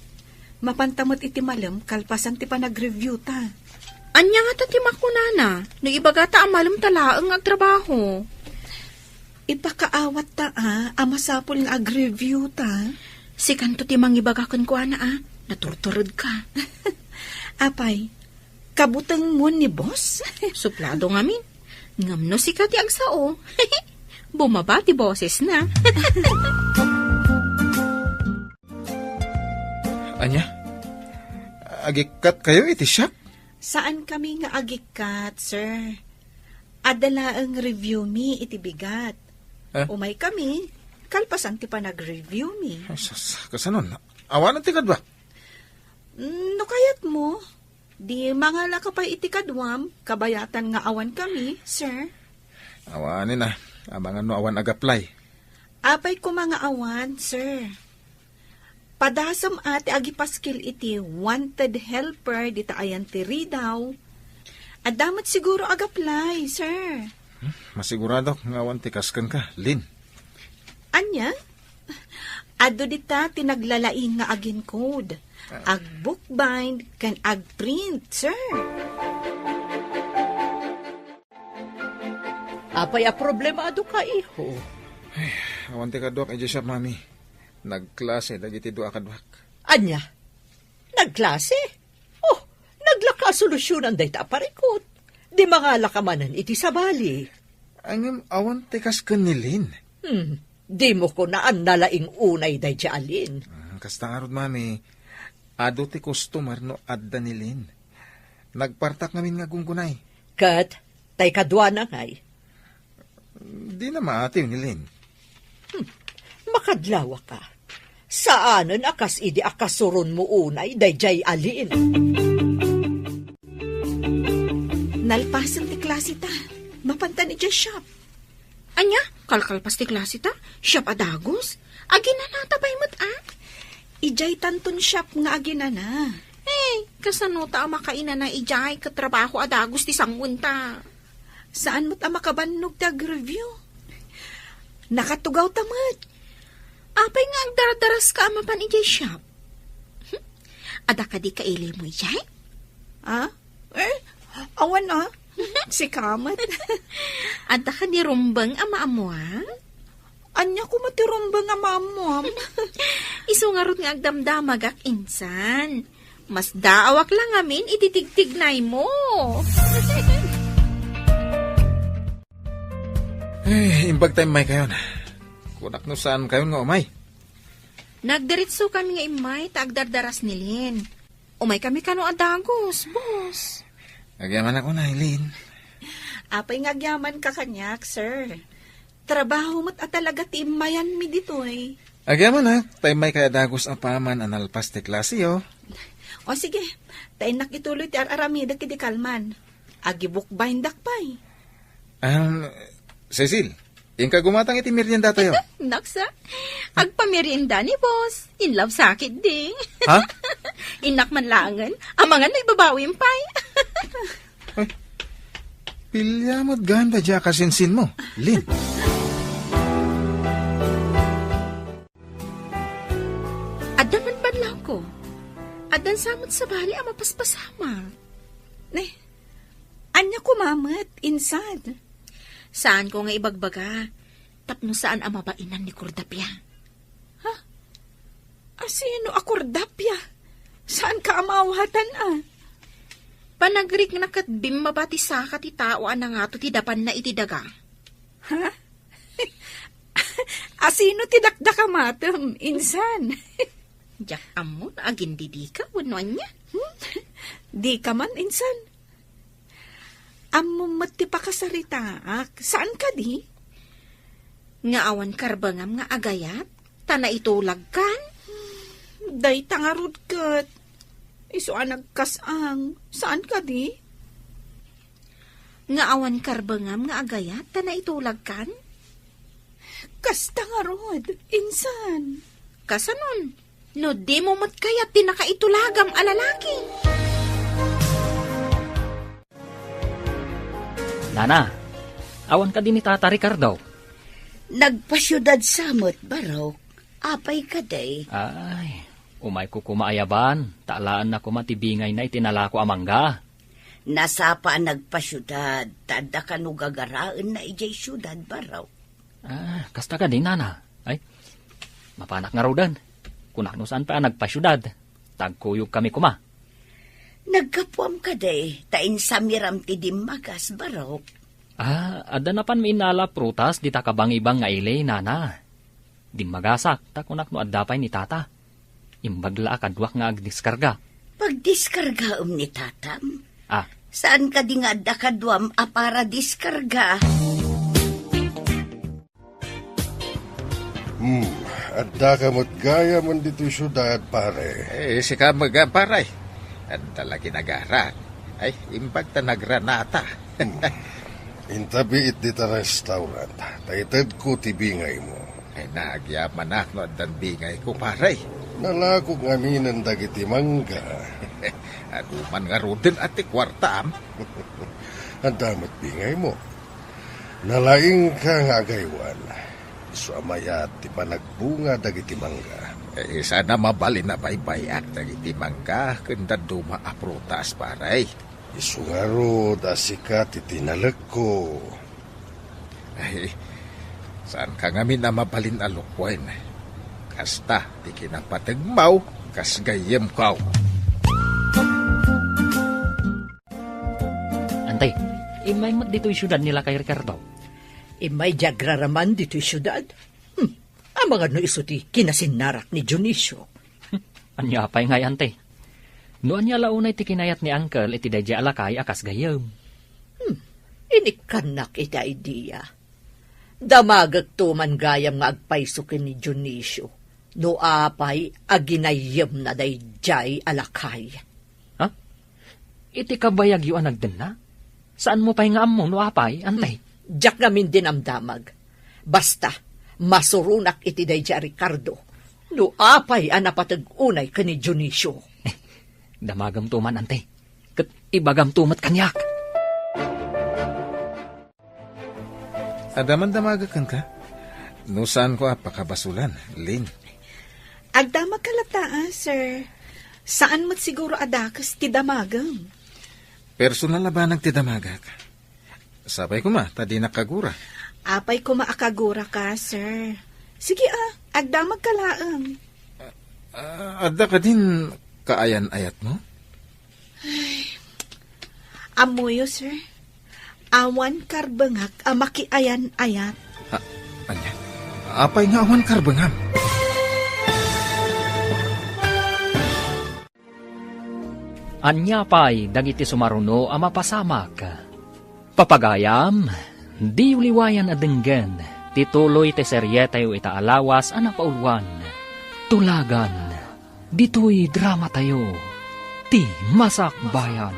Mapanta met iti malem kalpasan ti panag-review ta. Ania ngata ti makunana no ibagata a malem ta laeng nga agtrabaho? Ipakaawat ta a, a masapul nga ag-review ta. Sikanto ti mangibaga kenkuana a, naturtured ka. Apay, kabutengmon ni boss? Suplado ngamin. Ngem no sika ti agsao, bumaba ti boses na. Ania? Agikkat kayo iti shop? Saan kami nga agikkat, sir. Adda laeng review mi iti bigat. Eh? Umay kami, kalpasan ti panag-review mi. Ay, sus, kasanon? Awanen ti kadua? Mm, no kayat mo, di mangala ka pay iti kaduam, kabayatan nga awan kami, sir. Awanen a, amangan no awan agaplay. Apay koma nga awan, sir. Padasem a ti agipaskil iti wanted helper dita ayan ti Ridao. Adda met siguro agaplay, sir. Hmm, masiguradok nga awan ti kas kenka, Lin. Ania? Adu dita ti naglalaing nga aginkod. Ah. Agbookbind ken agprint, sir. Apay a problemado ka, iho? Ay, awan ti kaduak idiay shop, Mami. Nagklase dagiti dua a kaduak. Ania? Nagklase? Oh, naglaka a solusyonan dayta a parikut. Di mangala ka manen iti sabali. Ngem awan ti kas ken ni Lin. Hmm, dimo kunaan nalaing unay daydiay a Lin. Ah, kasta ngarud, Mami. Adu ti customer no adda ni Lin. Nagpartak ngamin nga gunggunay. Ket, tay kaduana ngay? Dina maatiw ni Lin. Hmm, makadlawa ka. Saanen a kas idi a kasuronmo unay daydiay a Lin. Nalpasen ti klase ta. Mapantan idiay shop. Ania? Kalkalpas ti klase ta? Shop a dagus? Aginana ta pay met a? Idiay tanton shop nga aginana. Eh, kasano ta a makainana idiay ket trabaho a dagus ti sanguenta? Saan met a makabannog ti agreview? Nakatugaw ta met. Apay nga agdardaras ka a mapan idiay shop? Hm? Adda kadi kailimo idiay? Ah? Eh, awan a. Sika met. Adda kadi rumbeng a maammuam? Ania koma ti rumbeng a maammuam? Isu ngarud nga agdamdamagak insan. Masdaawak la ngamin iti tigtignaymo. Eh, imbag ta immay kayon. Kunak no saan kayon nga umay. Nagdiritso kami nga immay ta agdardaras ni Lin. Umay kami kano a dagus, boss. Agyamanak unay, Lin. Apay nga agyaman ka kaniak, sir. Trabaho met a talaga ti immayanmi ditoy. Agyamanak, ta immay kay a dagus apaman a nalpas ti klasiyo. O sige, ta innak ituloy ti ar-aramidek idi kalman. Agibookbindak pay. Um, Cecil, inka gumatang iti meriendatayo. Naksa, agpamerienda ni boss. In love sakit di. Ha? Innak man laengen, amangan no ibabawim pay. Ay, pilya met ganda dia kasinsinmo, Lin. Adda man banlawko. Addan sa met sabali a mapaspasamak. Ne, ania koma met, insan? Saanko nga ibagbaga, tapno saan a mabainan ni Cordapia. Ha? Asino a Cordapia? Saanka a maawatan a? Panagrikna ket bimmaba ti saka ti tao a nangato ti dapanna iti daga. Ha? Asino ti dakdakamatem, insan? Diak ammo no agindidika wenno ania. Hmm? Dika man, insan. Ammom met ti pakasaritaak. Saan kadi? Nga awan karbengam nga agayat, ta naitulagkan? Dayta ngarud ket. Isu a nagkas-ang. Saan kadi? Nga awan karbengam nga agayat, ta naitulagkan? Kasta ngarud, insan. Kasanon? No dimo met kayat ti nakaitulagam a lalaki? Nana, awan kadi ni Tata Ricardo? Nagpasiudad sa met, Barok. Apay kadi? Ay, umayko koma ayaban, ta alaenna koma ti bingayna iti nalako a mangga. Nasapa a nagpasiudad, ta adda kano gagaraenna idiay siudad, Barok. Ah, kasta kadi, Nana? Ay, mapanak ngaruden. Kunak no saan pay a nagpasiudad. Tagkuyogkami koma. Naggapuam kadi, ta insamiram ti dimmagas, Barok. Ah, adda napanmi innala a prutas dita kabangibang nga ili, Nana. Dimmagasak, ta kunak no adda pay ni Tata. Imbag la a kaduak nga agdiskarga. Pagdiskargaem ni Tatam? Ah. Saan kadi nga adda kaduam a para diskarga? Hmm, addaka met gayam ditoy siudad, pare. Eh, sika met, pare. Adda la ginagarak. Ay, imbag ta nagranata. Hmm. Inta biit dita restaurant. Ta itedko ti bingaymo. Ay, nagyamanak no addan bingayko, pare. Nalakok ngaminen dagiti mangga. Adu man ngaruden a ti kuartam. Adda met bingaymo. Nalaingka nga agaywan. Isu a mayat ti panagbunga dagiti mangga. Eh, saan a mabalin a baybay-ak dagiti mangga ken dadduma a prutas, pare. Isu ngarud a sika ti tinalekko. Ay, saanka ngamin a mabalin a lukuen. Kasta ti kinapategmaw kas gayyemko. Antay, immay met ditoy siudad ni Lakay Ricardo. Immay di agraraman ditoy siudad. Hmm, amangan no isu ti kinasinnarak ni Dionisio. Ania pay ngay, Ante? No ania la unay ti kinayat ni Uncle iti daydiay a lakay a kas gayyem? Hmm, inikkannak iti idea. Damagekto man gayam nga agpayso ken ni Dionisio no apay a ginayyemna daydiay a lakay. Ha? Iti kabayagyo a nagdenna? Saanmo pay nga ammo no apay, Ante? Hmm. Diak ngamin dinamdamag. Basta, masuronak iti daydiay a Ricardo no apay a napateg unay ken ni Dionisio. Damagemto man, Ante. Ket ibagamto met kaniak. Adda man damagek kenka? No saanko a pakabasolan, Lin. Agdamagka latta, ah, sir. Saan met siguro a dakes ti damagem. Personal a banag ti damagek. Sapay koma, ta dinak kagura. Apay koma a kaguraka, sir. Sige, ah, agdamagka laeng. Ah, adda kadin kaayan-ayatmo? Ay, ammoyo, sir. Awan karbengak a makiayan-ayat. Ha? Ania? Apay nga awan karbengam? Ania pay dagiti sumaruno a mapasamak? Papagayam, diyo liwayan a denggen ti tuloy ti serietayo ita a lawas a napauluan, Tulagan. Ditoy dramatayo, Ti Masakbayan.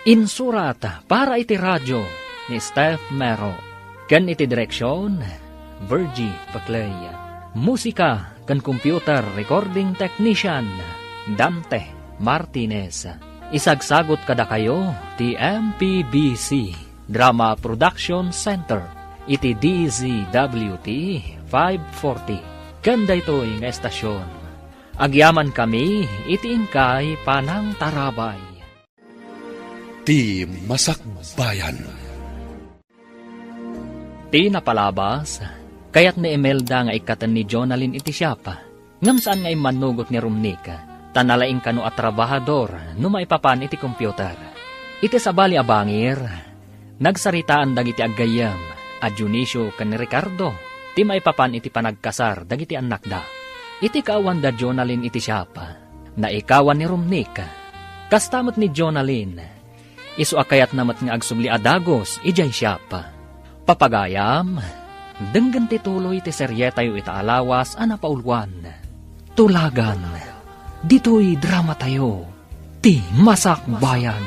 Insurat para iti radio ni Steph Mero, ken iti direksion, Virgie Paclay. Musika ken computer recording technician, Dante Martinez. Isagsagut kadakayo ti M P B C Drama Production Center iti D Z W T five forty. Ken daytoy nga estasion, agyamankami iti inkay panangtarabay. Ti Masakbayan. Ti napalabas, kayat ni Imelda nga ikkaten ni Jonalyn iti siop, ngem saan nga immannugot ni Romnick, ta nalaing kano a trabahador no maipapan iti computer. Iti sabali a bangir, nagsaritaan dagiti aggayyem a Dionisio ken Ricardo ti maipapan iti panagkasar dagiti annakda. Iti kaawan da Jonalyn iti siapa, naikawan ni Romnick. Kasta met ni Jonalyn, isu a kayatna met nga agsubli a dagus idiay siapa. Papagayam, denggen ti tuloy ti serietayo ita a lawas a napauluan. Tulagan, ditoy dramatayo, ti Masakbayan.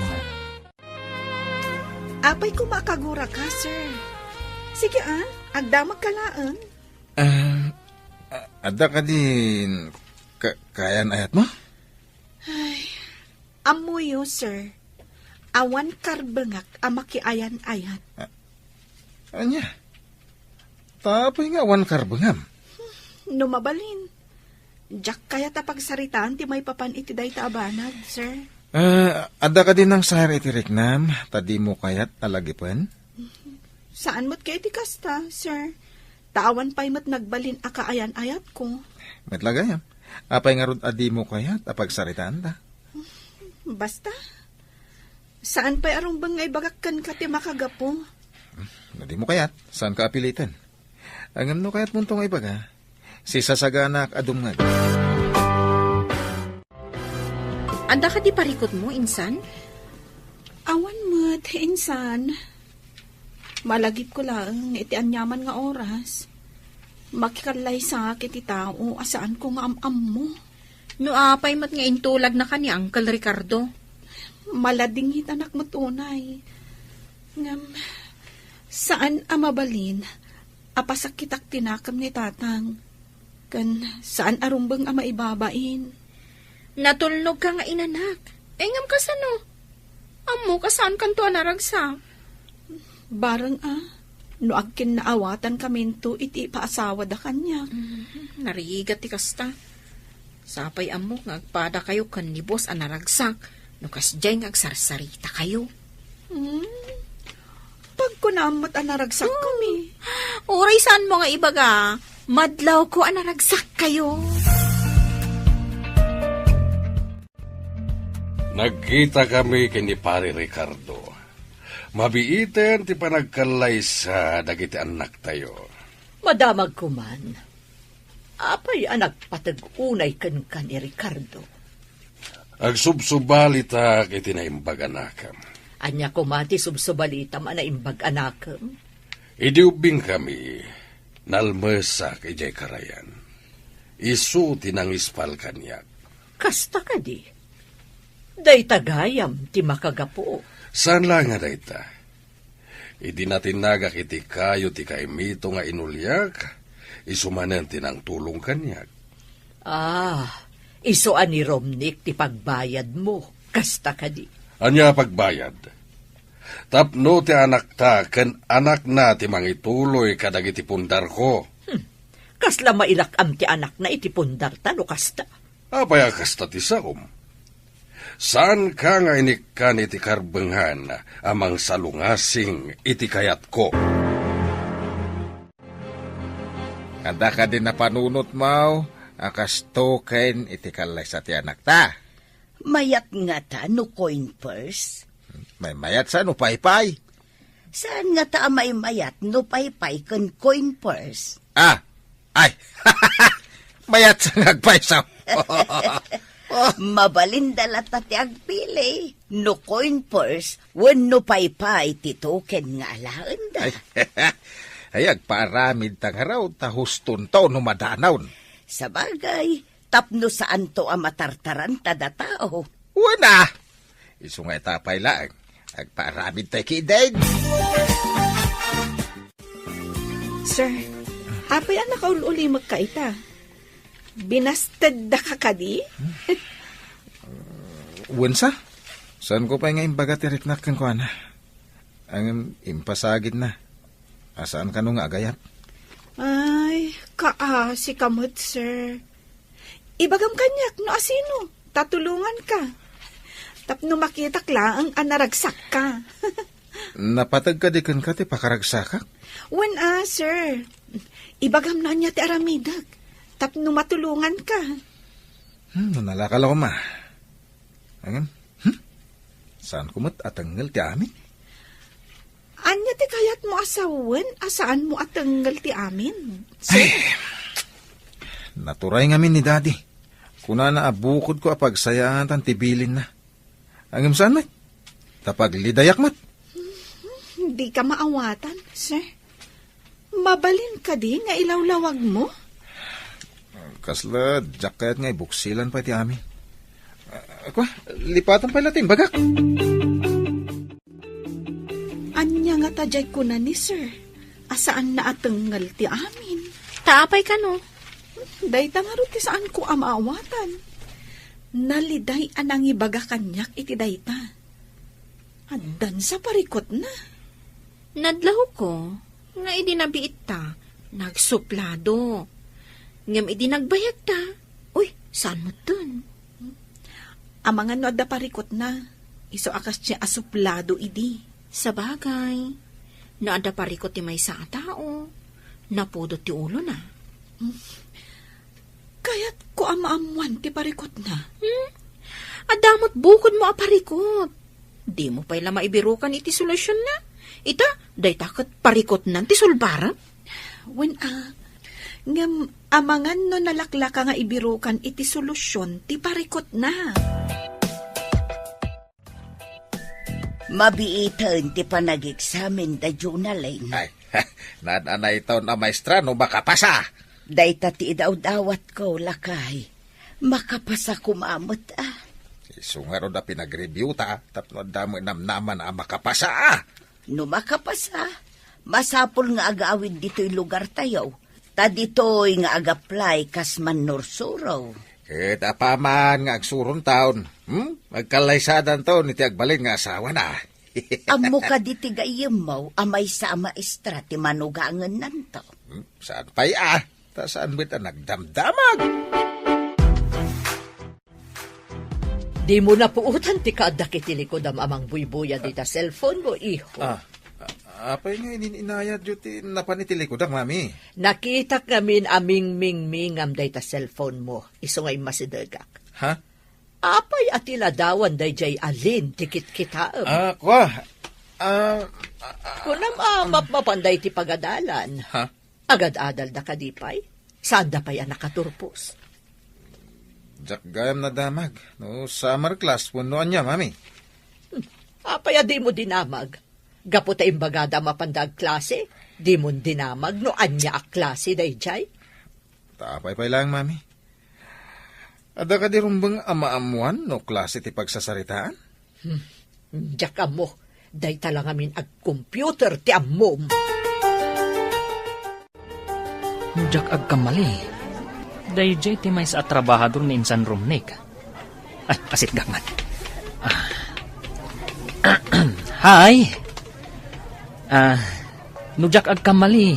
Apay koma a kaguraka, sir? Sige a, agdamagka laeng. Ah, a-, adda kadin ka-, kaayan-ayatmo? Ay, ammoyo, sir. Awan karbengak a makiayan-ayat. Ah, ania? Ta apay nga awan karbengam? No mabalin, diak kayat a pagsaritaan ti maipapan iti dayta a banag, sir. Ah, adda kadi nangsayar iti riknam, ta dimo kayat a lagipen? Saan met kaya iti kasta, sir? Ta awan pay met nagbalin a kaayan-ayatko. Met la gayam, apay ngarud a dimo kayat a pagsaritaanta? Basta, saan pay a rumbeng nga ibagak kenka ti makagapu. No dimo kayat, saanka a piliten. Ngem no kayatmonto nga ibaga, sisasaganak a dumngeg. Adda kadi parikutmo, insan? Awan met, insan. Malagipko laeng iti aniaman nga oras. Makikallaysak iti tao a saanko nga am-ammo. No apay met nga intulagnaka ni Uncle Ricardo? Maladingitanak met unay. Ngem, saan a mabalin a pasakitak ti nakem ni Tatang. Ken saan a rumbeng a maibabain. Natulnogka nga inanak. Ay, ngem kasano? Ammoka saankanto a naragsak. Bareng a, no agkinnaawatankami iti ipaasawada kaniak. Mm, narigat ti kasta. Sapay ammok nga agpadakayo ken ni boss a naragsak, no kasdiay nga agsarsarita kayo. Hmm? Pagkunam met a naragsak kami. Uray saanmo nga ibaga, madlawko a naragsak kayo. Nagkita kami ken ni Pare Ricardo. Mabiiten ti panagkallaysa dagiti annaktayo. Madamag koman. Apay a nagpateg unay kenka ni Ricardo? Agsubsubalitak iti naimbag a nakem. Ania koma ti subsubalitam a naimbag a nakem? Idi ubbingkami, nalmesak idiay karayan. Isu ti nangispal kaniak. Kasta kadi? Dayta gayam ti makagapu. Saan la nga dayta. Idi natinnagak iti kayo ti kaimito nga inuliak, isu manen ti nangtulong kaniak. Ah, isu a ni Romnick ti pagbayadmo, kasta kadi? Ania a pagbayad? Tapno ti anakta ken anakna ti mangituloy kadagiti pundarko. Hmm. Kasla mairak-am ti anakna iti pundarta no kasta? Apay a kasta ti saom? Saanka nga inikkan iti karbengan a mangsalungasing iti kayatko. Adda kadi napanunotmo a kastoken iti kallaysa ti anakta? Mayat ngata no coin purse? Maymayat sa no paypay? Saan ngata a maymayat no paypay ken coin purse? Ah, ay, mayat sa nga agpayso. Mabalinda latta ti agpili, no coin purse wenno paypay ti token nga alaenda. Ay, ay, agpaaramid ta ngarud ta hustonto no madanaw. Sabagay, tapno saanto a matartaranta da tao. Wen a! Isu nga ita pay laeng, agpaaramid tay kidin. Sir, apay a nakaul-ulimekka ita? Binastedda ka kadi? Wen sa? Saanko pay nga imbaga ti riknak kenkuana? Ngem impasagidna. A, saan kano nga agayat? Ay, kaasi ka met, sir. Ibagam kaniak no asino, ta tulonganka. Tapno makitak laeng a naragsakka. Napateg kadi kenka ti pakaragsakak? Wen a, sir. Ibagam no ania ti aramidek, tapno matulonganka. Hmm, nanalaka la koma. Ngem, hmm? Saanko met a tengngel ti amin? Ania ti kayatmo a sawen a saanmo a tengngel ti amin, sir? Ay, Naturay ngamin ni Daddy. Kunana a bukodko a pagsayaatan ti bilinna. Ngem saan met? Ta paglidayak met. Dika maawatan, sir. Mabalin kadi nga ilawlawagmo? Kasla diak kayat nga ibuksilan pay ti amin. Ah, kua, lipatan pay la ti imbagak. Ania ngata diay kuna ni sir a saanna a tengngel ti amin? Ta apay kano? Dayta ngarud ti saanko a maawatan. Naliday a nangibaga kaniak iti dayta. Addansa parikutna. Nadlawko nga idi nabiitta, nagsuplado. Ngem idi nagbayagta, uy, saan metten? Amangan no adda parikutna, isu a kasdiay a suplado idi. Sabagay, no adda parikut ti maysa a tao, napudot ti ulona. Kayatko a maammoan ti parikutna. Hmm? Adda met bukodmo a parikut. Dimo pay la maibirukan iti solutionna. Ita, dayta ket parikutnan ti sulbarem. Wen a, ngem amangan no nalaklaka nga ibirukan iti solution ti parikutna. Mabiiten ti panageksamen da Jonalyn. Ay, naan-anayton a maestra no makapasa. Dayta ti idawdawatko, lakay. Makapasa koma met, a. Isu ngarud a pinagreviewta tapno adda met namnama a makapasa, a. No makapasa, masapul nga agawid ditoy lugartayo. Ta ditoy nga agaplay kas mannursuro. Ket apaman nga agsurontaon, hmm? Agkallaysadanton iti agbalin nga asawana. Ammo kadi ti gayyemmo a maysa a maestra ti manugangennanto? Hmm? Saan pay a? Ta saan met a nagdamdamag? Dimo napuotan ti kaaddak iti likudam a mangbuybuyad ita cellphone mo, iho. Ah, a-, apay nga inin-inayatyo ti napan iti likudak, Mami? Nakitak ngamin a mingmingmingam dayta cellphone mo, isu nga immasidegak. Ha? Apay a ti ladawan dayjay alin ti kitkitaem? Ah, kua. Ah, ah, ah, Kunam a mapmapan dayta pagadalan. Ha? Agad-adalda kadi pay? Saanda pay a nakaturpos? Diak gayam nadamag. No summer class wenno ania, Mami? Hmm. Apay a dimo dinamag? Gapu ta imbagada a mapanda agklase, dimon dinamag no ania a klase dayjay? Ta apay pay laeng, Mami? Adda kadi rumbeng a maammoan no klase ti pagsasaritaan? Hmm. Diak ammo. Dayta la ngamin a computer ti ammom. No diak agkamali, dayjay ti maysa a trabahador ni Insan Romnick. Ay, asitgak man. Ah. Hi! Ah, no diak agkamali,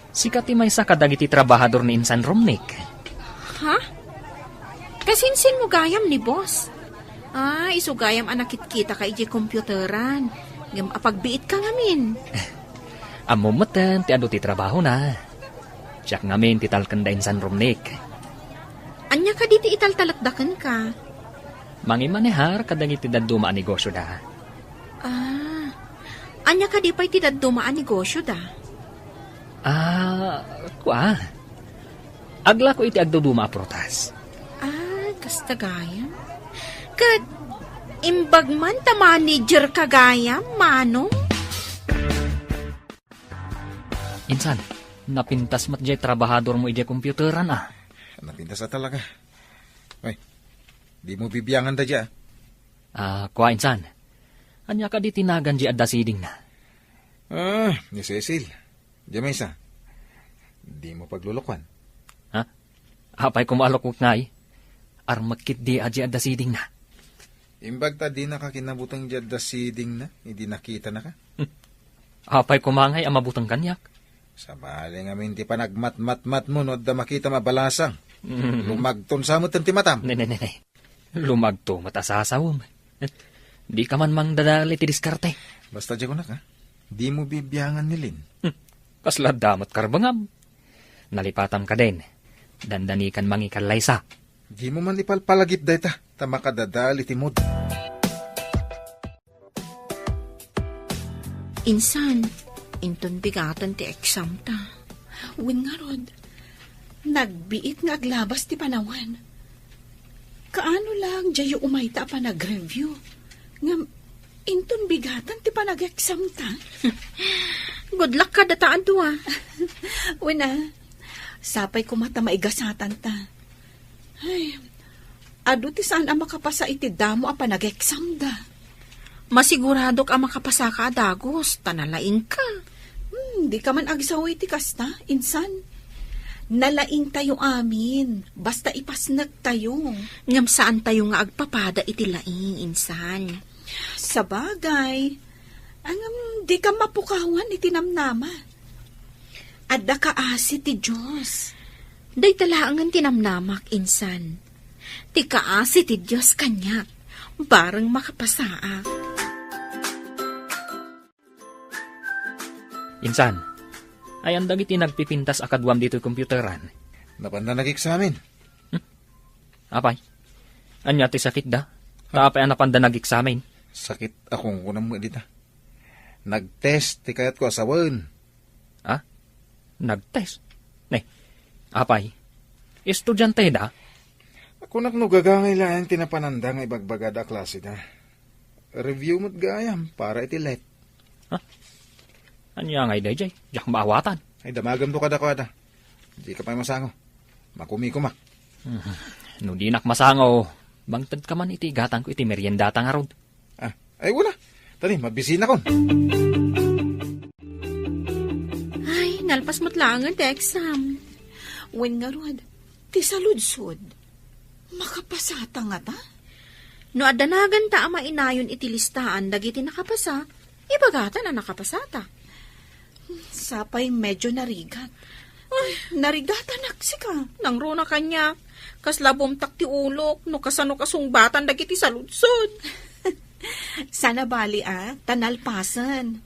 sika ti maysa kadagiti trabahador ni Insan Romnick. Ha? Kasinsinmo gayam ni boss? Ah, isu gayam a nakitkitaka idiay computeran. Ngem apagbiitka ngamin. Ammom metten ti adu ti trabahona. Siak ngamin ti talken da Insan Romnick. Ania kadi ti italtalekda kenka? Mangimanehar kadagiti dadduma a negosyoda. Ah, ania kadi pay ti dadduma a negosyoda? Ah, kua. Aglako iti agduduma a prutas. Ah, kasta gayam. Ket imbag man ta managerka gayam, Manong? Insan, napintas met diay trabahadormo idiay computeran, a. Napintas a talaga. Ay, dimo bibiangan daydiay, a. Ah, kua, Insan. Ania kadi ti nagan diay adda sidingna? Ah, ni Cecil. Diay maysa. Dimo paglulukuan. Ha? Apay koma a lukuek ngay? Armek ketdi a diay adda sidingna. Imbag ta dinaka kinabuteng diay adda sidingna, idi nakitanaka. Apay koma ngay a mabuteng kaniak? Sabali ngamin ti panagmatmatmatmo no adda makitam a balasang. Mm. Lumagton sa met ti matam. Ne, ne, ne, ne. Lumagto met a sasawem. Dika man mangdadal iti diskarte. Basta diay kunak, a. Dimo bibiangan ni Lynn. Hmm. Kasla adda met karbengam. Nalipatam kadin. Dandanikan mangikallaysa. Dimo man ipalpalagip dayta, ta makadadal iti mood. Insan, inton bigaten ti exam ta. Wen ngarud, Nagbiit nga aglabas ti panawen. Kaano lang diayo umayta a panag-review? Ngem inton bigatan ti panag-examta? Good luck kadata a dua. Wen a, sapay koma ta maigasatanta. Ay, adu ti saan a makapasa iti damo a panag-examda. Masiguradok a makapasaka a dagus, ta nalaingka. Hmm, dika man agsaw iti kasta, insan. Nalaingtayo amin, basta ipasnektayo. Ngem saantayo nga agpapada iti laing, insan. Sabagay, ngem dika mapukawan iti namnama. Adda kaasi ti Dios. Dayta laengen ti namnamak, insan. Ti kaasi ti Dios kaniak, bareng makapasaak. Insan, ayan dagiti nagpipintas a kaduam ditoy computeran? Napanda nag-examine. Hmm? Apay, ania ti sakitda? Ta apay a napanda nag-examine? Sakit a kungkunam met dita. Nag-test ti kayatko a sawen. Ha? Nag-test? Ne, apay, estudianteda? Kunak no gagangay laeng ti napananda nga ibagbagada a klaseda. Review met gayam para iti let. Ha? Ania ngay daydiay? Diak maawatan. Ay, damagamto kadakuada. Dika pay masango. Makumikumak. Mhm. No dinak masango, bangtedka man iti igatangko iti meriendata ngarud. Ah, ay, wala. Tani, mabisinakon. Ay, nalpas met laengen ti exam. Wen ngarud, ti saludsod. Makapasata ngata? No adda naganta a mainayon iti listaan dagiti nakapasa, ibagata a nakapasata. Sapay medyo narigat. Ay, narigatanak sika. Nangruna kaniak. Kasla bumtak ti ulok no kasano kasungbatan dagiti saludsod. Saan a bali a, ta nalpasen.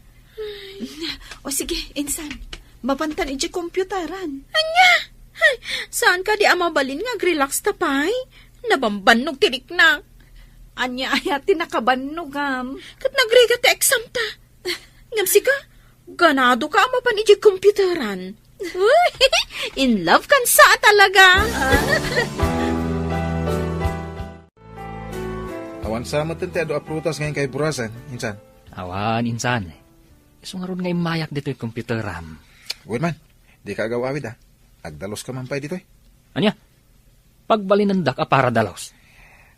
O sige, insan, mapantan iti computeran. Ania? Ay, saan kadi a mabalin nga agrelaxta pay? Nabambannog ti riknak. Ania aya ti nakabannogam? Ket nagrigat ti examta. Ngem sika, ganadoka a mapan iti computeran. Uy, in love kansa talaga. Awan sa met ti adu a prutas nga inkay burasen, insan? Awan, insan. Isu ngarud nga immayak ditoy computeram. Wen man, dika agaw-awid, a. Agdaluska man pay ditoy. Ania? Pagbalinendak a para dalus.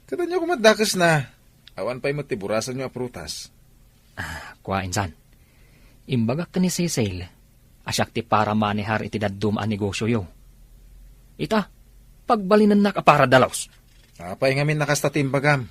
Ket ania koma dakesna? Awan pay met ti burasanyo a prutas. Ah, kua, insan. Imbagak ken ni Cecil a siak ti para manehar iti dadduma a negosioyo. Ita, pagbalinennak a para dalus. Apay ngamin a kasta ti imbagam?